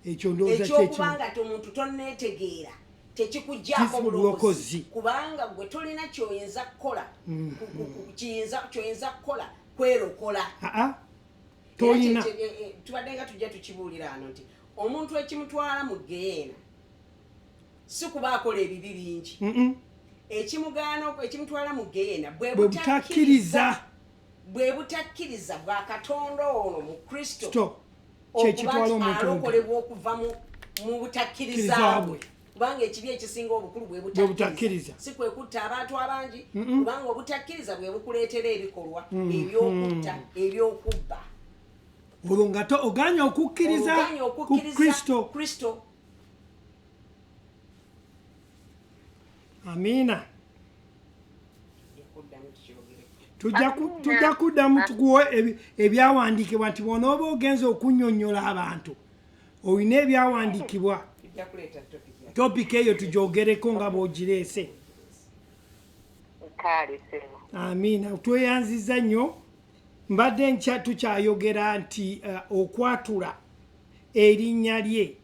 Ekyo ndowooza Ekyokuba kyekimu. nga omuntu tonneetegeera tekikuggyako Kisi bulokozi, bulokozi. kubanga gwe tolina kyoyinza kukola kiyinza kyoyinza kukola kwerokola. Aa, tolina. Era tubadde nga tujja tukibuulira wano nti omuntu ekimutwala mu geyeena si kuba akola ebibi bingi. Ekimugaana, ekimutwala mu geyeena bwe bwe butakkiriza. Bwe butakkiriza bwa Katonda ono mu Kristo, Stop. okuba Kyekitwala nti omuntu mu alokolebwa okuva mu butakkiriza Kkiriza bwe, bwe. Kubanga ekibi ekisinga obukulu bwe Bwe butakkiriza. butakkiriza. Si kwe kutta abantu abangi, kubanga obutakkiriza bwe bukuleetera ebikolwa ebyokutta, ebyokubba. Olwo nga oganye okukkiriza Oganye ku okukkiriza Kristo. Kristo. Amiina. Kuddamu tukyogere. Tujja kuddamu tukuwe ebyawandiikibwa nti bw'onooba ogenza okunnyonnyola abantu olina ebyawandiikibwa. Tujja kuleeta topic ya Topic eyo tugyogereko nga bw'ogireese. Kale ssebo. Amiina, tweyanziza nnyo. Mbadde nkya tukyayogera nti okwatula erinnya lye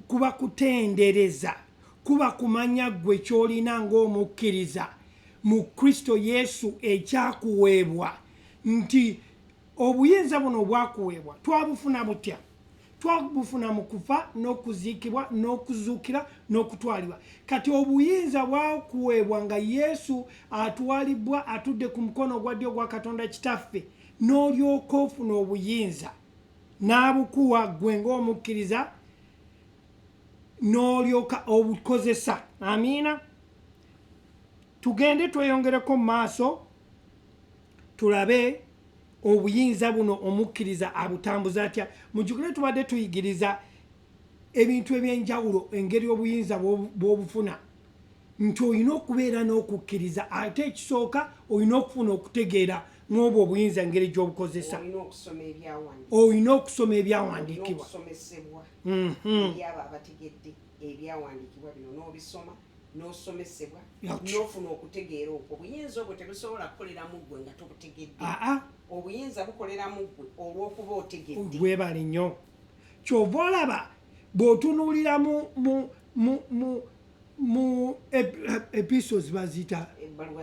kuba kutendereza, kuba kumanya ggwe ky'olina ng'omukkiriza mu Kristo Yesu ekyakuweebwa, nti obuyinza buno obwakuweebwa twabufuna butya? Twabufuna mu kufa n'okuziikibwa n'okuzuukira n'okutwalibwa. Kati obuyinza bwakuweebwa nga Yesu atwalibwa atudde ku mukono ogwa ddyo ogwa Katonda Kitaffe, n'olyoka ofuna obuyinza n'abukuwa ggwe ng'omukkiriza n'olyoka obukozesa. Amiina. Tugende tweyongereko mu maaso tulabe obuyinza buno omukkiriza abutambuza atya. Mujjukire tubadde tuyigiriza ebintu ebyenjawulo, engeri obuyinza bw'obufuna, nti olina okubeera n'okukkiriza, ate ekisooka olina okufuna okutegeera mw'obwo obuyinza engeri gy'obukozesa. Olina okusoma ebyawandiikibwa. Olina okusoma ebyawandiikibwa. Okusomesebwa eri abo abategedde ebyawandiikibwa bino, n'obisoma n'osomesebwa n'ofuna okutegeera okwo. Obuyinza obwo tebusobola kukolera mu ggwe nga tobutegedde. Obuyinza bukolera mu ggwe olw'okuba otegedde. Webale nnyo. Kyova olaba bw'otunuulira mu epistles baziyita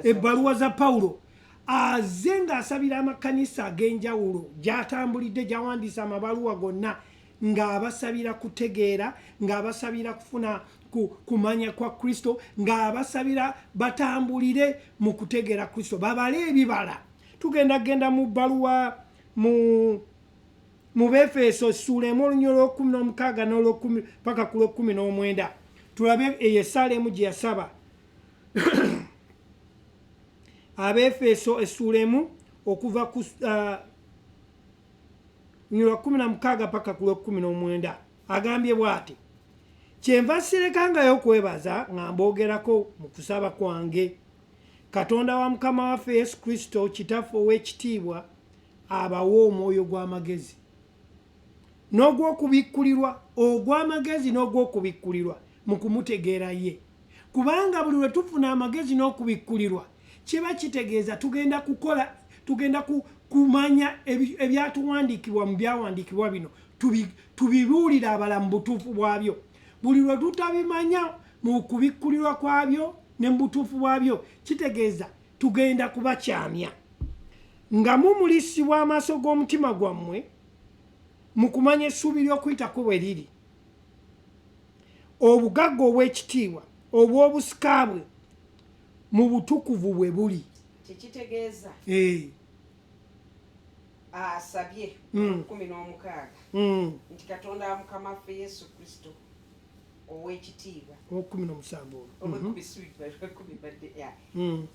ebbaluwa za Pawulo, aze ng'asabira amakanisa ag'enjawulo gy'atambulidde, gy'awandiisa amabaluwa gonna, ng'abasabira kutegeera, ng'abasabira kufuna kumanya kwa Kristo, ng'abasabira batambulire mu kutegeera Kristo, babale ebibala. Tugenda genda mu bbaluwa mu Befeso essuula 1 olunyiriri olw'okukkumi n'omukaaga n'olw'okumi paka ku lw'okkumi n'omwenda, tulabe eyo essaala emu gye yasaba. Abeefeso essuula 1 okuva ku lunyiriri lwa 16 paka ku lw'okkumi n'omwenda, agambye bw'ati: "Kyenva sirekangayo okwebaza nga mboogerako mu kusaba kwange, Katonda wa Mukama waffe Yesu Kristo, Kitaffe ow'ekitiibwa, abawe omwoyo gw'amagezi n'ogw'okubikkulirwa, ogw'amagezi n'ogw'okubikkulirwa mu kumutegeera ye." Kubanga buli lwe tufuna amagezi n'okubikkulirwa, kiba kitegeeza tugenda kukola, tugenda kumanya ebyatuwandiikibwa mu byawandiikibwa bino, tubibuulire abalala mu butuufu bwabyo. Buli lwe tutabimanya mu kubikkulirwa kwabyo ne mu butuufu bwabyo, kitegeeza tugenda kubakyamya. "Nga mumulisibwa amaaso g'omutima gwammwe mu kumanya essuubi ly'okuyitako bwe riri, obugagga obw'ekitiibwa obw'obusika bwe mu butukuvu bwe buli." Kyekitegeeza asabye 16 nti Katonda wa Mukama waffe Yesu Kristo ow'ekitiibwa. 17 olwo. Olwekumi, olwekumi badde ya.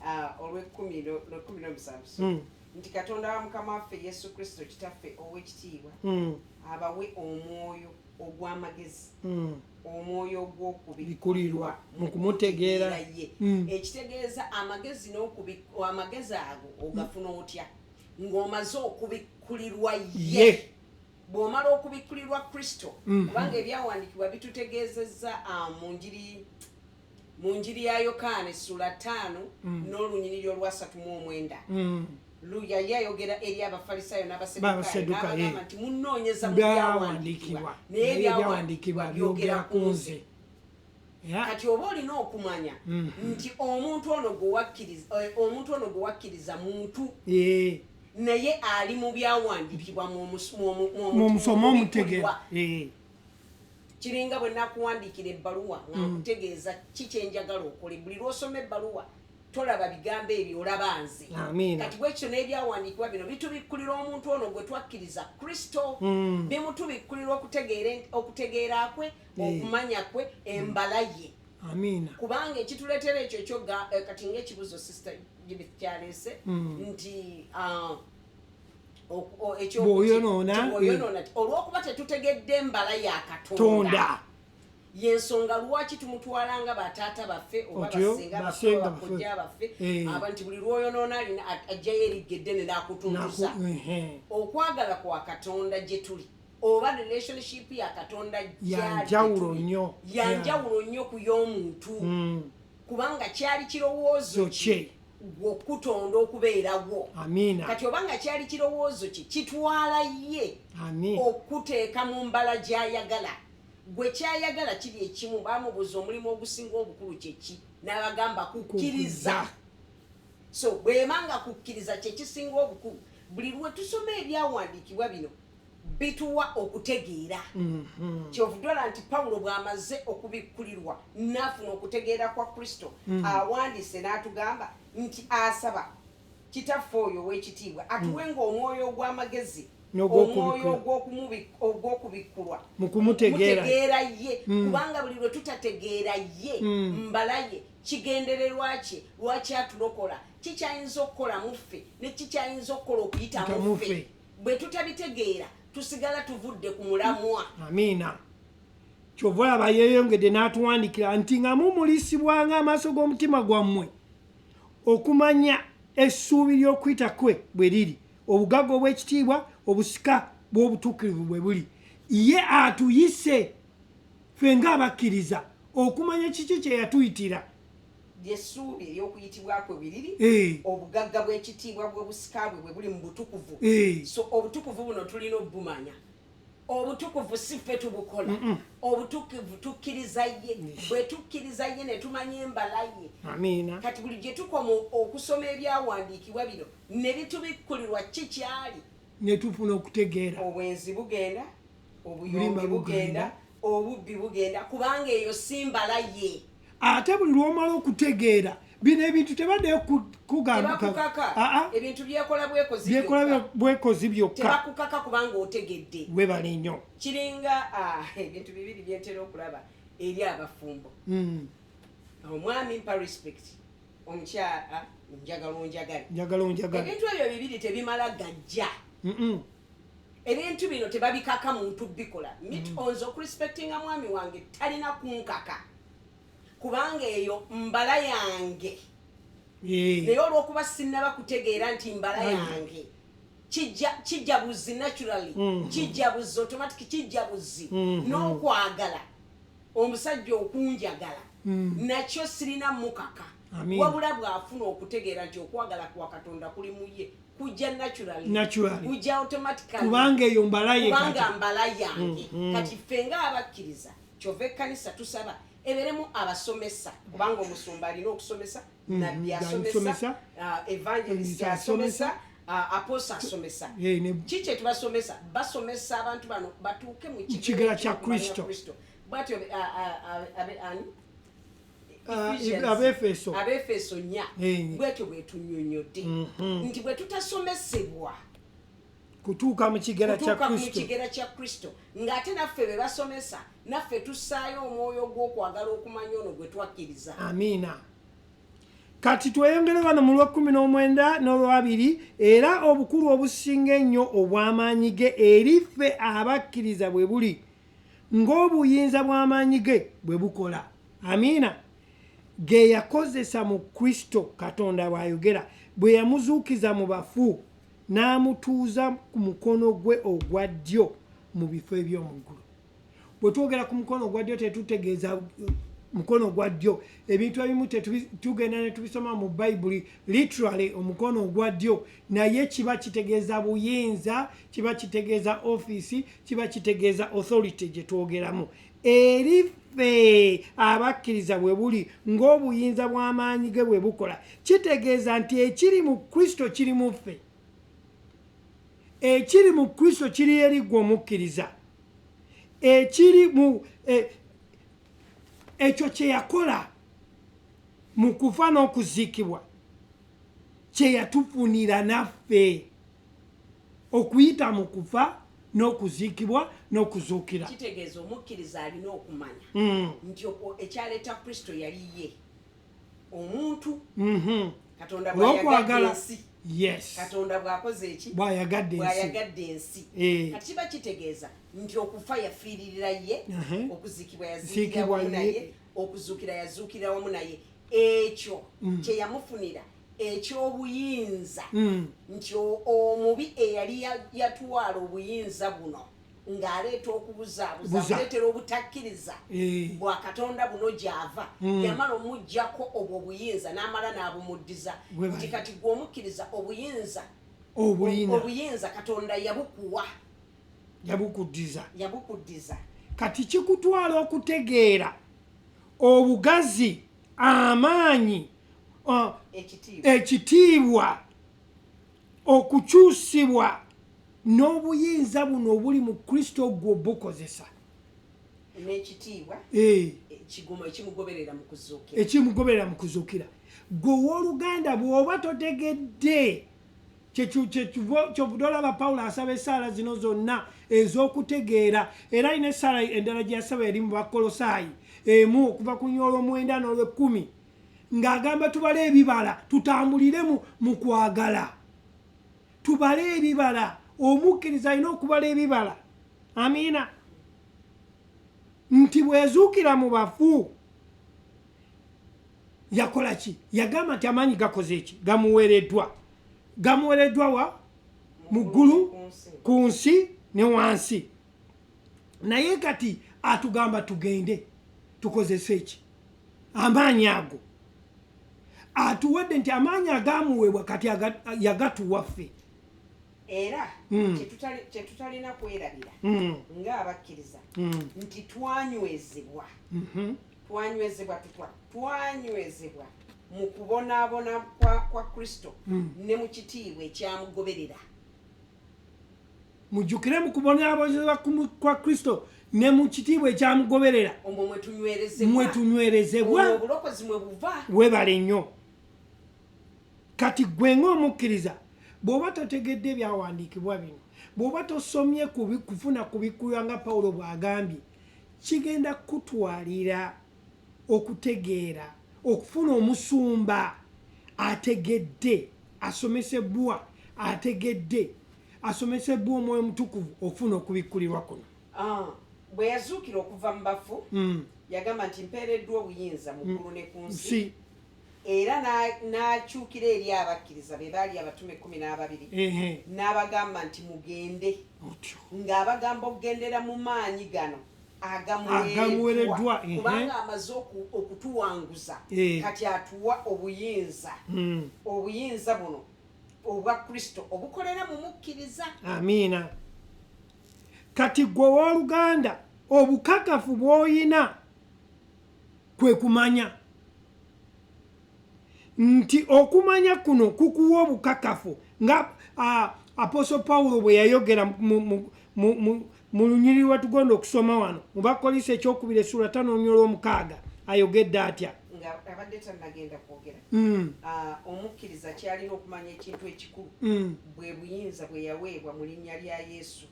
Ah, olwekumi lwekumi n'omusanvu, so nti Katonda wa Mukama waffe Yesu Kristo, Kitaffe ow'ekitiibwa, abawe omwoyo ogw'amagezi, omwoyo ogw'okubikkulirwa mu kumutegeera. Ye. Ekitegeeza amagezi amagezi ago ogafuna otya? Ng'omaze okubikkulirwa ye. Ye. Bw'omala okubikkulirwa Kristo, kubanga ebyawandiikibwa bitutegeezezza, ah, mu njiri ya Yokaana essula 5 n'olunyiriri olwasatu mu omwenda, yali ayogera eri Abafalisaayo n'Abasedukaayo, B'Abasedukaayo, n'abagamba nti munoonyeza mu byawandiikibwa, byawandiikibwa, naye naye ebyawandiikibwa byogera ku nze. Kati oba olina okumanya nti omuntu ono gwe wakkiriza muntu, naye ali mu byawandiikibwa. Mwomusoma omutegeera. Kiringa bwe nakuwandiikira ebbaluwa nga nkutegeeza ki kyenjagala okole. Buli lw'osoma ebbaluwa tolaba bigambo ebyo, olaba nze. Amiina. Kati bwekityo n'ebyawandiikibwa bino bitubikkulira omuntu ono gwe twakkiriza, Kristo. Bimutubikkulira okutegeera kwe, okumanya kwe, embala ye. Amiina. Kubanga ekituleetera ekyo ekyoga kati ngaekibuzo Sister Judith kyaleese nti, ah, Bw'oyonoona, Bw'oyonoona, olw'okuba tetutegedde mbala ya Katonda, Tonda. Yensonga lwaki tumutwala nga bataata baffe oba Otyo, basenga baffe, basenga oba baffe. bakojja baffe, aba nti buli lwoyonoona alina ajjayo erigga eddene n'akutuntuza. Okwagala kwa Katonda gye tuli oba relationship ya Katonda gy'ali Yanjawulo gye tuli, nnyo. yanjawulo nnyo ku y'omuntu, kubanga kyali kirowoozo kye. Kye gwe okutonda okubeerawo. Amiina. Kati obanga kyali kirowoozo kye, kitwala ye Amiina. okuteeka mu mbala gy'ayagala. Gwe kyayagala kiri ekimu. Bamubuuza omulimu ogusinga obukulu kyeki, n'abagamba kukkiriza. So bwemanga kukkiriza kyekisinga obukulu, buli lwe tusoma ebyawandiikibwa bino bituwa okutegeera. Kyovudde nti Pawulo bw'amaze okubikkulirwa n'afuna okutegeera kwa Kristo, awandiise n'atugamba nti asaba Kitaffe oyo ow'ekitiibwa atuwenga omwoyo ogw'amagezi, N'ogw'okubikkulwa. omwoyo ogw'okubikkulwa Mu kumutegeera. Mutegeera ye, kubanga buli lwe tutategeera ye, mbala ye, kigendererwa kye lwaki atulokola, kikyayinza okukola mu ffe ne kikyayinza okukola okuyita mu mu ffe, ffe. Bwe tutabitegeera tusigala tuvudde ku mulamwa. Amiina. Kyova olaba yeeyongedde n'atuwandikira nti nga mumulisibwanga amaaso g'omutima gwammwe okumanya essuubi ly'okuyita kwe bwe riri, obugagga obw'ekitiibwa, obusika bw'obutuukirivu bwe buli. Ye atuyise ffe ng'abakkiriza okumanya kiki kye yatuyitira. Lyessuubi ery'okuyitibwa kwe bwe riri, obugagga bw'ekitiibwa bw'obusika bwe bwe buli mu butukuvu. So obutukuvu buno tulina obumanya. Obutukuvu si ffe tubukola, obutukuvu tukkiriza ye. Bwe tukkiriza ye ne tumanya embala ye. Amiina. Kati buli gye tukoma okusoma ebyawandiikibwa bino ne bitubikkulirwa kikyali, ne tufuna okutegeera. Obwenzi bugenda, Obulimba obuyombi bugenda. bugenda, obubbi bugenda, kubanga eyo si mbala ye. Ate buli lwomala okutegeera bino ebintu tebaddeyo kugamba. Tebakukaka. Aa. Ebintu byekola bwekozi byekola byokka. Bwekozi byokka. Tebakukaka kubanga otegedde. Webale nnyo. Kiringa ebintu bibiri byentera okulaba eri abafumbo. Omwami mpa respect, omukyala njagala onjagale. Njagala onjagala. Ebintu ebyo bibiri tebimala gajja. Ebintu bino tebabikaka muntu bikola. Nze okurespectinga mwami wange talina kunkaka, kubanga eyo mbala yange. Naye olwokuba sinnaba kutegeera nti mbala yange, kijja buzi naturally, kijja buzi automatic, kijja buzi. N'okwagala omusajja okunjagala nakyo sirina mukaka. Amiina. Wabula bw'afuna okutegeera nti okwagala kwa Katonda kuli mu ye, kujja naturally, Naturally. kujja automatically. Kubanga eyo mbala ye. Kubanga Kati mbala yange. Kati ffe ng'abakkiriza, kyova ekkanisa tusaba eberemu abasomesa, kubanga omusumba alina okusomesa, nabbi asomesa, asomesa, evangelist asomesa, asomesa, apostle asomesa. Ki kye tubasomesa? Basomesa abantu bano batuuke mu kigera kya ky'okumanya Kristo. Bwatyo ani? Ephesians. Abeefeso. Abeefeso 4. Bwetyo bwetunnyonnyodde nti bwe tutasomesebwa kutuuka mu kigera kya kutuuka mu Kristo, kigera kya Kristo, ng'ate naffe be basomesa naffe tussaayo omwoyo gw'okwagala okumanya ono gwe twakkiriza. Amiina. Kati tweyongere wano mu lwekumi n'omwenda n'olwabiri. Era obukulu obusinga ennyo obw'amaanyi ge eri ffe abakkiriza bwe buli ng'obuyinza bw'amaanyi ge bwe bukola, amiina, ge yakozesa mu Kristo, Katonda bw'ayogera, bwe yamuzuukiza mu bafu n'amutuuza ku mukono gwe ogwa ddyo mu bifo eby'omu ggulu. Bwe twogera ku mukono ogwa ddyo tetutegeeza mukono gwa ddyo. Ebintu ebimu tugenda ne tubisoma mu Bayibuli literally omukono ogwa ddyo, naye kiba kitegeeza buyinza, kiba kitegeeza ofiisi, kiba kitegeeza authority gye twogeramu. Eri ffe abakkiriza bwe buli ng'obuyinza bw'amaanyi ge bwe bukola, kitegeeza nti ekiri mu Kristo kiri mu ffe. Ekiri mu Kristo kiri eri ggwe omukkiriza. Ekiri mu ekyo kye yakola mu kufa n'okuziikibwa kye yatufunira naffe okuyita mu kufa n'okuziikibwa n'okuzuukira. Kitegeeza omukkiriza alina okumanya nti ekyaleeta Kristo yali ye omuntu Katonda bw'ayagadde olw'okwagala ensi. Yes. Katonda bw'akoze eki? Bw'ayagadde ensi. Bw'ayagadde ensi. Eh. Kati kiba kitegeeza nti okufa yafiiririra ye, okuziikibwa yaziikira Ziikibwa wamu ye. naye, okuzuukira yazuukira wamu naye. Ekyo kye yamufunira eky'obuyinza, nti omubi eyali yatwala obuyinza buno ng'aleeta okubuzaabuza, Buza. akuleetera obutakkiriza Eh. bwa Katonda buno gy'ava, yamala omuggyako obwo obuyinza n'amala n'abumuddiza, Gwe nti bali. kati gwe omukkiriza, obuyinza Obulina. Obuyinza Katonda yabukuwa. Yabukuddiza. Yabukuddiza. Kati kikutwala okutegeera obugazi, amaanyi, ekitiibwa, ekitiibwa, okukyusibwa n'obuyinza buno obuli mu Kristo, gwe obukozesa. N'ekitiibwa Eh, ekigumo ekimugoberera mu kuzuukira. Ekimugoberera mu kuzuukira. Gwe owooluganda, bw'oba totegedde, kyovudde olaba Pawulo asaba essaala zino zonna ez'okutegeera. Era alina essaala endala gye yasaba eri mu Bakolosaayi 1, okuva ku nyola 9 n'olwekumi, ng'agamba tubale ebibala, tutambulire mu kwagala, tubale ebibala. Omukkiriza alina okubala ebibala. Amiina. Nti bwezuukira mu bafu yakola ki? Yagamba nti amaanyi gakoze eki? Gamuweereddwa. Gamuweereddwa wa? Mu ggulu, ku nsi. Ku nsi ne wansi. Naye kati atugamba tugende tukozese eki? Amaanyi ago atuwadde, nti amaanyi agamuweebwa kati yagatuwa ffe. Era kyetutalina kwerabira ng'abakkiriza nti twanywezebwa. Twanywezebwa tutwa? Twanywezebwa mu kubonaabona kwa Kristo ne mu kitiibwa ekyamugoberera. Mujjukire, mu kubonaabonezebwa kwa Kristo ne mu kitiibwa ekyamugoberera. Omwo mwe tunywerezebwa. Mwe tunywerezebwa. Omwo obulokozi mwe buva. Webale nnyo. Kati gwe ng'omukkiriza, bw'oba totegedde ebyawandiikibwa bino, bw'oba tosomye kufuna kubikkulwa nga Pawulo bw'agambye, kigenda kukutwalira okutegeera, okufuna omusumba ategedde, asomesebwa, ategedde, asomesebwa Omwoyo Omutukuvu, okufuna okubikkulirwa kuno. Ah, bwe yazuukira okuva mu bafu, yagamba nti mpeereddwa obuyinza mu ggulu ne ku nsi. Si. Era n'akyukira eri abakkiriza be baali abatume 12, n'abagamba nti mugende, Otyo. ng'abagamba okugendera mu maanyi gano agamuweereddwa, agamuweereddwa, kubanga amaze okutuwanguza. Kati atuwa obuyinza, obuyinza buno obwa Kristo obukolera mu mukkiriza. Amiina. Kati gwe owooluganda, obukakafu bw'oyina kwe kumanya nti okumanya kuno kukuwa obukakafu, nga Apostle Pawulo bwe yayogera mu lunyiriri lwetugenda okusoma wano mu Bakolisa 2 essula 5 6. Ayogedde atya? Nga abadde tannagenda kwogera, omukkiriza kyalina okumanya, ekintu ekikulu, bwe buyinza bwe yaweebwa mu linnya lya Yesu.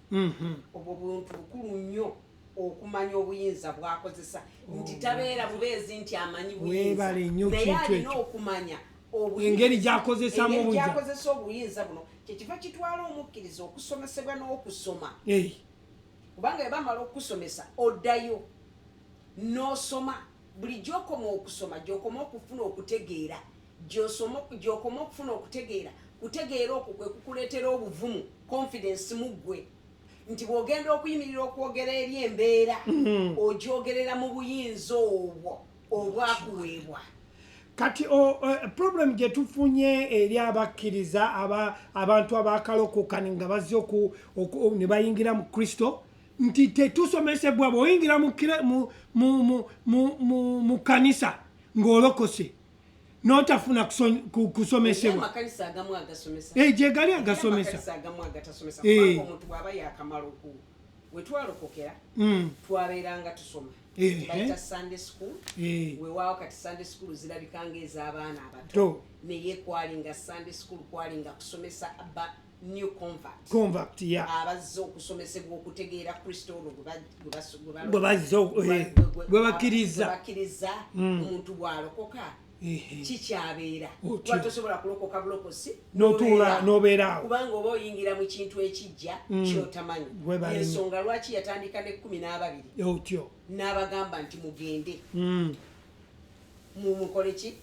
Obwo buntu bukulu nnyo, okumanya obuyinza bwakozesa, nti tabeera bubeezi nti amanyi buyinza, Weebale nnyo naye kintu alina ekyo. okumanya Engeri gy'akozesaamu engeri obuyinza. gy'akozesa obuyinza buno. Kyekiva kitwala omukkiriza okusomesebwa n'okusoma, kubanga bwe bamala okusomesa oddayo n'osoma. Buli gy'okoma okusoma, gy'okoma okufuna okutegeera, gy'okoma okufuna okutegeera. Kutegeera okwo kwe kukuleetera obuvumu, confidence mu ggwe, nti bw'ogenda okuyimirira okwogera eri embeera, ogyogerera mu buyinza obwo obwakuweebwa. Kati problem gye tufunye eri abakkiriza, abantu abakalokoka nga bazze ne bayingira mu Kristo, nti tetusomesebwa. Bw'oyingira mu, mu kanisa ng'olokose n'otafuna kusomesebwa. Amakanisa agamu agasomesa. Eh, gye gali agasomesa. Amakanisa agamu agatasomesa, kubanga omuntu bw'aba yakamala oku we twalokokera, twabeeranga tusoma, bayita Sunday school. Weewaawo kati Sunday school zirabika ng'ez'abaana abato, naye kwalinga Sunday school kwalinga kusomesa ba new convert, Convert, ya. Abazze okusomesebwa okutegeera Kristo ono gwe Gwe bazze gwe gwe bakkiriza. Gwe bakkiriza. Omuntu bw'alokoka, Kikyabeera kuba tosobola kulokoka bulokosi N'otuula n'obeera awo. Kubanga oba oyingira mu kintu ekijja kyotamanyi. Webale nnyo. Ensonga lwaki yatandika ne 12 n'abagamba nti mugende, mukole ki,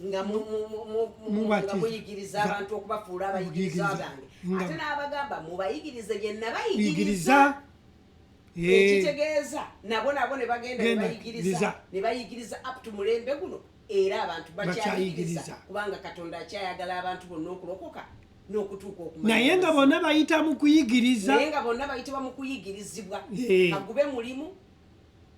nga Mubatiza. nga muyigiriza abantu okubafuula abayigiriza Muyigiriza. bange. Ate n'abagamba mubayigirize gye nabayigiriza. Yigiriza. Ekitegeeza nabo ne bagenda ne Genda, bayigiriza, liza. ne bayigiriza up to mulembe guno, era abantu bakyayigiriza, Bakyayigiriza. kubanga Katonda akyayagala abantu bonna okulokoka n'okutuuka okumanya Naye nga amazima. bonna bayita mu kuyigiriza. Naye nga bonna bayitibwa mu kuyigirizibwa. Kagube mulimu,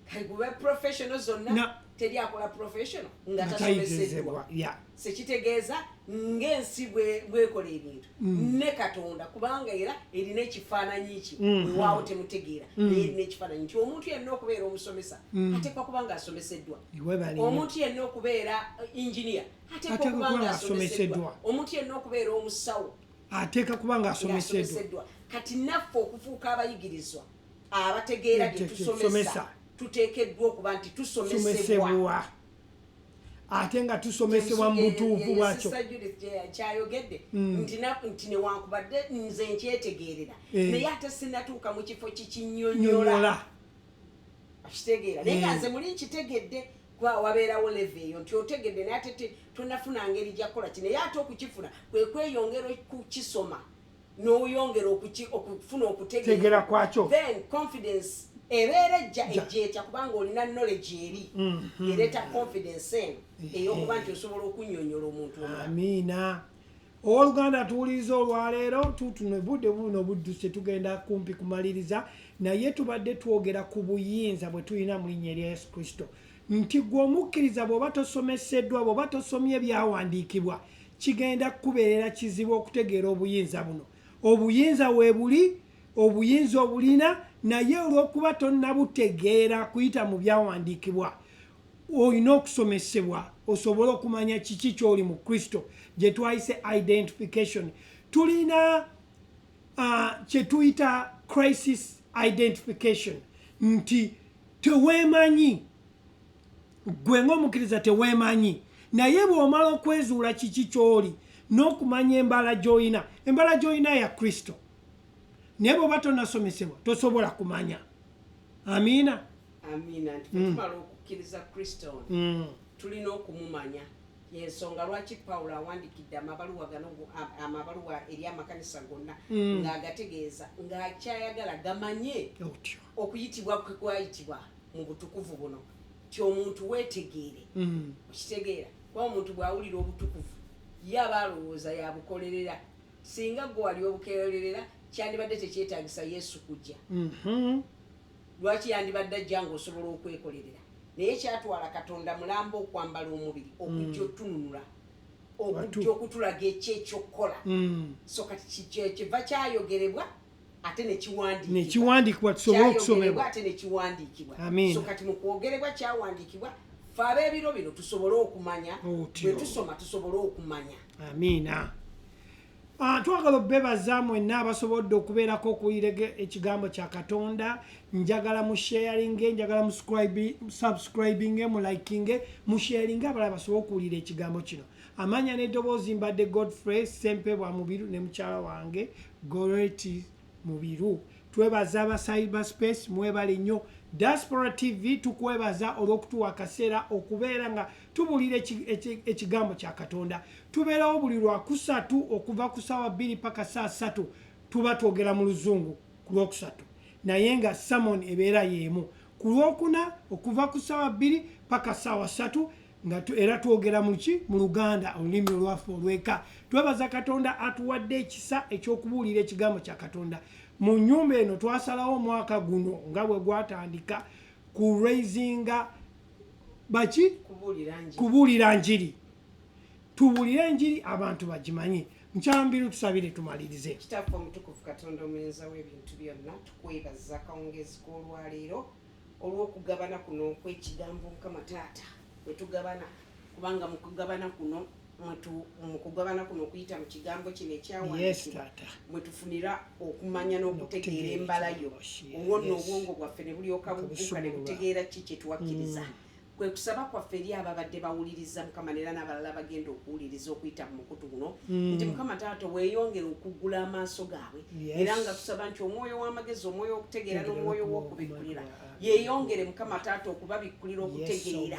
kagube professional zonna, teri akola professional nga nga tasomeseddwa. tayigirizibwa ya. Sekitegeeza ng'ensi bwekola ebintu ne Katonda, kubanga era erina ekifaananyi ki, wewaawo temutegeera, naye erina ekifaananyi nti omuntu yenna okubeera omusomesa ateekwa kuba nga asomeseddwa. Webale nnyo. Omuntu yenna okubeera engineer ateekwa Ateekwa okuba kuba nga nga asomeseddwa. asomeseddwa. Omuntu yenna okubeera omusawo Ateeka kuba nga asomeseddwa. Ng'asomeseddwa. Kati naffe okufuuka abayigirizwa abategeera bye tusomesa, Tusomesa. tuteekeddwa okuba nti tusomesebwa. Tusomesebwa, ate nga tusomesebwa mu butuufu bwakyo. Sister Judith kyayogedde nti newankubadde nze nkyetegeerera, naye ate sinatuuka mu kifo kikinyonyola. Nyonyola. Okitegeera? Naye nga nze muli nkitegedde, kuba wabeerawo level eyo nti otegedde, naye ate tonafuna ngeri gyakukola ki, naye ate okukifuna kwe kweyongera okukisoma n'oyongera okufuna okutegeera Tegeera kwakyo. Then confidence ebeera ejja, ejja etya? Kubanga olina knowledge eri ereeta confidence eno ey'okuba nti osobola okunnyonnyola omuntu omulala. Amiina. Owooluganda tuwuliriza, olwaleero tutuno budde buno budduse, tugenda kumpi kumaliriza, naye tubadde twogera ku buyinza bwe tulina mu linnya erya Yesu Kristo, nti gwe omukkiriza bw'oba tosomeseddwa, bw'oba tosomye byawandiikibwa, kigenda kukubeerera kizibu okutegeera obuyinza buno. Obuyinza weebuli, obuyinza obulina, naye olw'okuba tonnabutegeera kuyita mu byawandiikibwa, olina okusomesebwa osobole okumanya kiki kyoli mu Kristo, gye twayise identification. Tulina kye tuyita crisis identification, nti teweemanyi gwe ng'omukkiriza, teweemanyi. Naye bw'omala okwezuula kiki kyoli n'okumanya embala gy'olina, embala gy'olina ya Kristo, naye bw'oba tonasomesebwa tosobola kumanya. Amiina. Amiina. Nti bwe tumala okukkiriza Kristo ono, tulina okumumanya. Yensonga lwaki Pawulo awandikidde amabaluwa gano, amabaluwa eri amakanisa gonna, ng'agategeeza ng'akyayagala gamanye Otyo. okuyitibwa kwe kwayitibwa mu butukuvu buno, ti omuntu weetegeere. Okitegeera? Kuba omuntu bw'awulira obutukuvu, ye aba alowooza yabukolerera. Singa gwe wali obukolerera, kyandibadde tekyetaagisa Yesu kujja. Lwaki yandibadde ajja ng'osobola okwekolerera? Naye kyatwala Katonda mulamba okwambala omubiri okujja otununula, okujja okutulaga ekyekyokukola. So kati kiva kyayogerebwa ate nekiwandiikibwa. Nekiwandiikibwa tusobole Kyayogerebwa okusomebwa. ate nekiwandiikibwa. Amiina. So kati mu kwogerebwa kyawandiikibwa, fe ab'ebiro bino tusobole okumanya. Otyo. Bwe tusoma tusobole okumanya. Amiina. Twagala obebaza mwenna abasobodde okubeerako okuwulira ekigambo kya Katonda. Njagala musharinge, njagala subscribinge, mulikinge, musharinge, abalala basobole okuwulira ekigambo kino. Amanya n'eddoboozi, mbadde Godfrey Sempebwa Mubiru ne mukyala wange Goreti Mubiru. Twebaza aba cyberspace, mwebale nnyo. Diaspora TV tukwebaza olw'okutuwa akaseera okubeera nga tubuulira ekigambo kya Katonda. Tubeerawo buli Lwakusatu okuva ku saawa 2 paka saa 3. Tuba twogera mu Luzungu ku Lwokusatu, naye nga sermon ebeera y'emu ku Lwokuna okuva ku saawa 2 paka saawa 3, nga era twogera muki? Mu Luganda, olulimi olwaffe olweka. Twebaza Katonda atuwadde ekisa ekyokubuulira ekigambo kya Katonda mu nnyumba eno. Twasalawo omwaka guno nga bwe gwatandika ku raisinga baki? Kubuulira njiri. Kubuulira njiri, tubuulire enjiri abantu bagimanye. Mukyala Mubiru, tusabire tumalirize. Kitaffe omutukuvu, Katonda omuyinza w'ebintu byonna, tukwebaza akawungeezi k'olwaleero olw'okugabana kuno okw'ekigambo. Mukama Taata, bwe tugabana, kubanga mu kugabana kuno okuyita mu kigambo kino ekyawandiikibwa Taata. mwe tufunira okumanya n'okutegeera N'okutegeera embala yo. ekigambo. Olwo nno obwongo bwaffe ne bulyoka bugguka ne Busumululwa. butegeera ki kye tuwakkiriza. Kwe kusaba kwaffe eri ababadde bawuliriza, Mukama, neera n'abalala bagenda okuwuliriza okuyita mu mukutu guno, nti Mukama taata weeyongere okuggula amaaso gaabwe. Era nga tusaba nti omwoyo w'amagezi, omwoyo w'okutegeera n'omwoyo w'okubikkulira yeeyongere, Mukama taata, okubabikkulira, okutegeera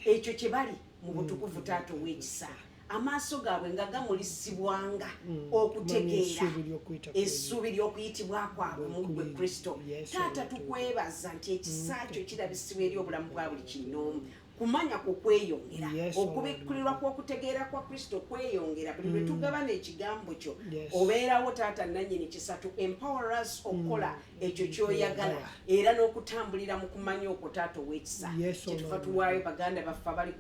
ekyo kye bali mu butukuvu. Taata ow'ekisa, amaaso gaabwe nga gamulisibwanga okutegeera essuubi ly'okuyitibwa kwabwe mu ggwe Kristo. Taata, tukwebaza nti ekisa kyo kirabisibwa eri obulamu bwa buli kinnoomu, kumanya ku kweyongera, okubikkulirwa kw'okutegeera kwa Kristo kweyongera buli lwe tugabana ekigambo kyo. Obeerawo taata nannyini kisa to empower us okukola ekyo ky'oyagala era n'okutambulira mu kumanya okwo. Taata ow'ekisa, kyetuva tuwaayo baganda baffe abali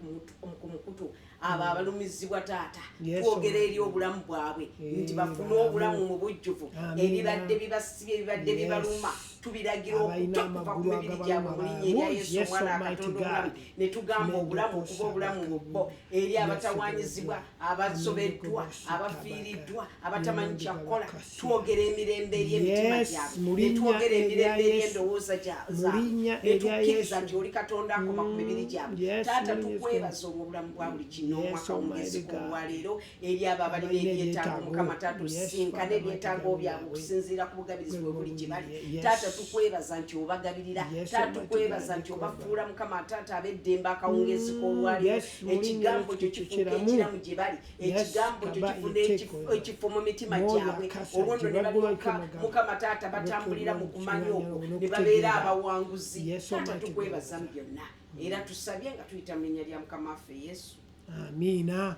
ku mukutu, abo abalumizibwa. Taata, twogera eri obulamu bwabwe nti bafune obulamu mu bujjuvu. Ebibadde bibasibye, ebibadde bibaluma, tubiragira okuta okuva ku mibiri gyabwe mu linnya erya Yesu, omwana wa Katonda omulamu, ne tugamba obulamu okuba obulamu mu bo. Eri abatawanyizibwa, abasobeddwa, abafiiriddwa, abatamanyi kyakukola, twogera emirembe eri emitima gyabwe, ne twogera emirembe eri endowooza zaabwe, ne tukkiriza nti oli Katonda akoma ku mibiri gyabwe. Taata, tukwebaza olw'obulamu bwa buli kinoomu akawungeezi k'olwaleero. Eri abo abalina ebyetaago, Mukama taata, osinkana ebyetaago byabwe okusinziira ku bugabirizi bwe buli gye bali. Taata, tukwebaza nti obagabirira. Taata, tukwebaza nti obafuula, Mukama taata, ab'eddembe akawungeezi k'olwaleero. Ekigambo kyo kifuuka ekiramu gye bali, ekigambo kyo kifuna ekifo mu mitima gyabwe, olwo nno ne balyoka, Mukama taata, batambulira mu kumanya okwo ne babeera abawanguzi. Taata, tukwebaza mu byonna era tusabye nga tuyita mu linnya lya Mukama waffe Yesu. Amiina.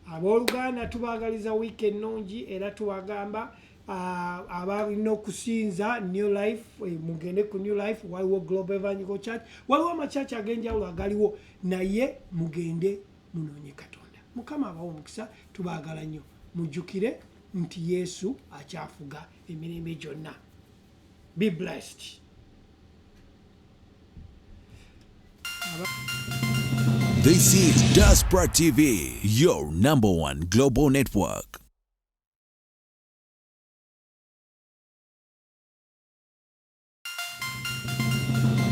Abooluganda, tubaagaliza wiiki ennungi era tubagamba abalina okusinza New Life, mugende ku New Life. Waliwo Global Evangelical Church, waliwo amakyaki ag'enjawulo agaliwo, naye mugende munoonye Katonda. Mukama abawa omukisa, tubaagala nnyo. Mujjukire nti Yesu akyafuga emirembe gyonna. Be blessed. This is Diaspora TV, your number one global network.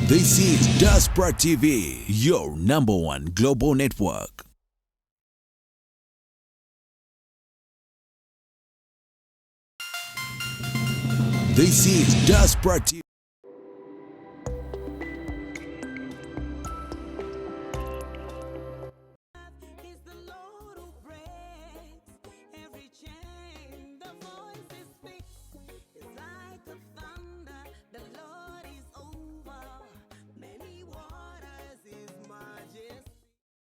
This is Diaspora TV, your number one global network. This is Diaspora TV.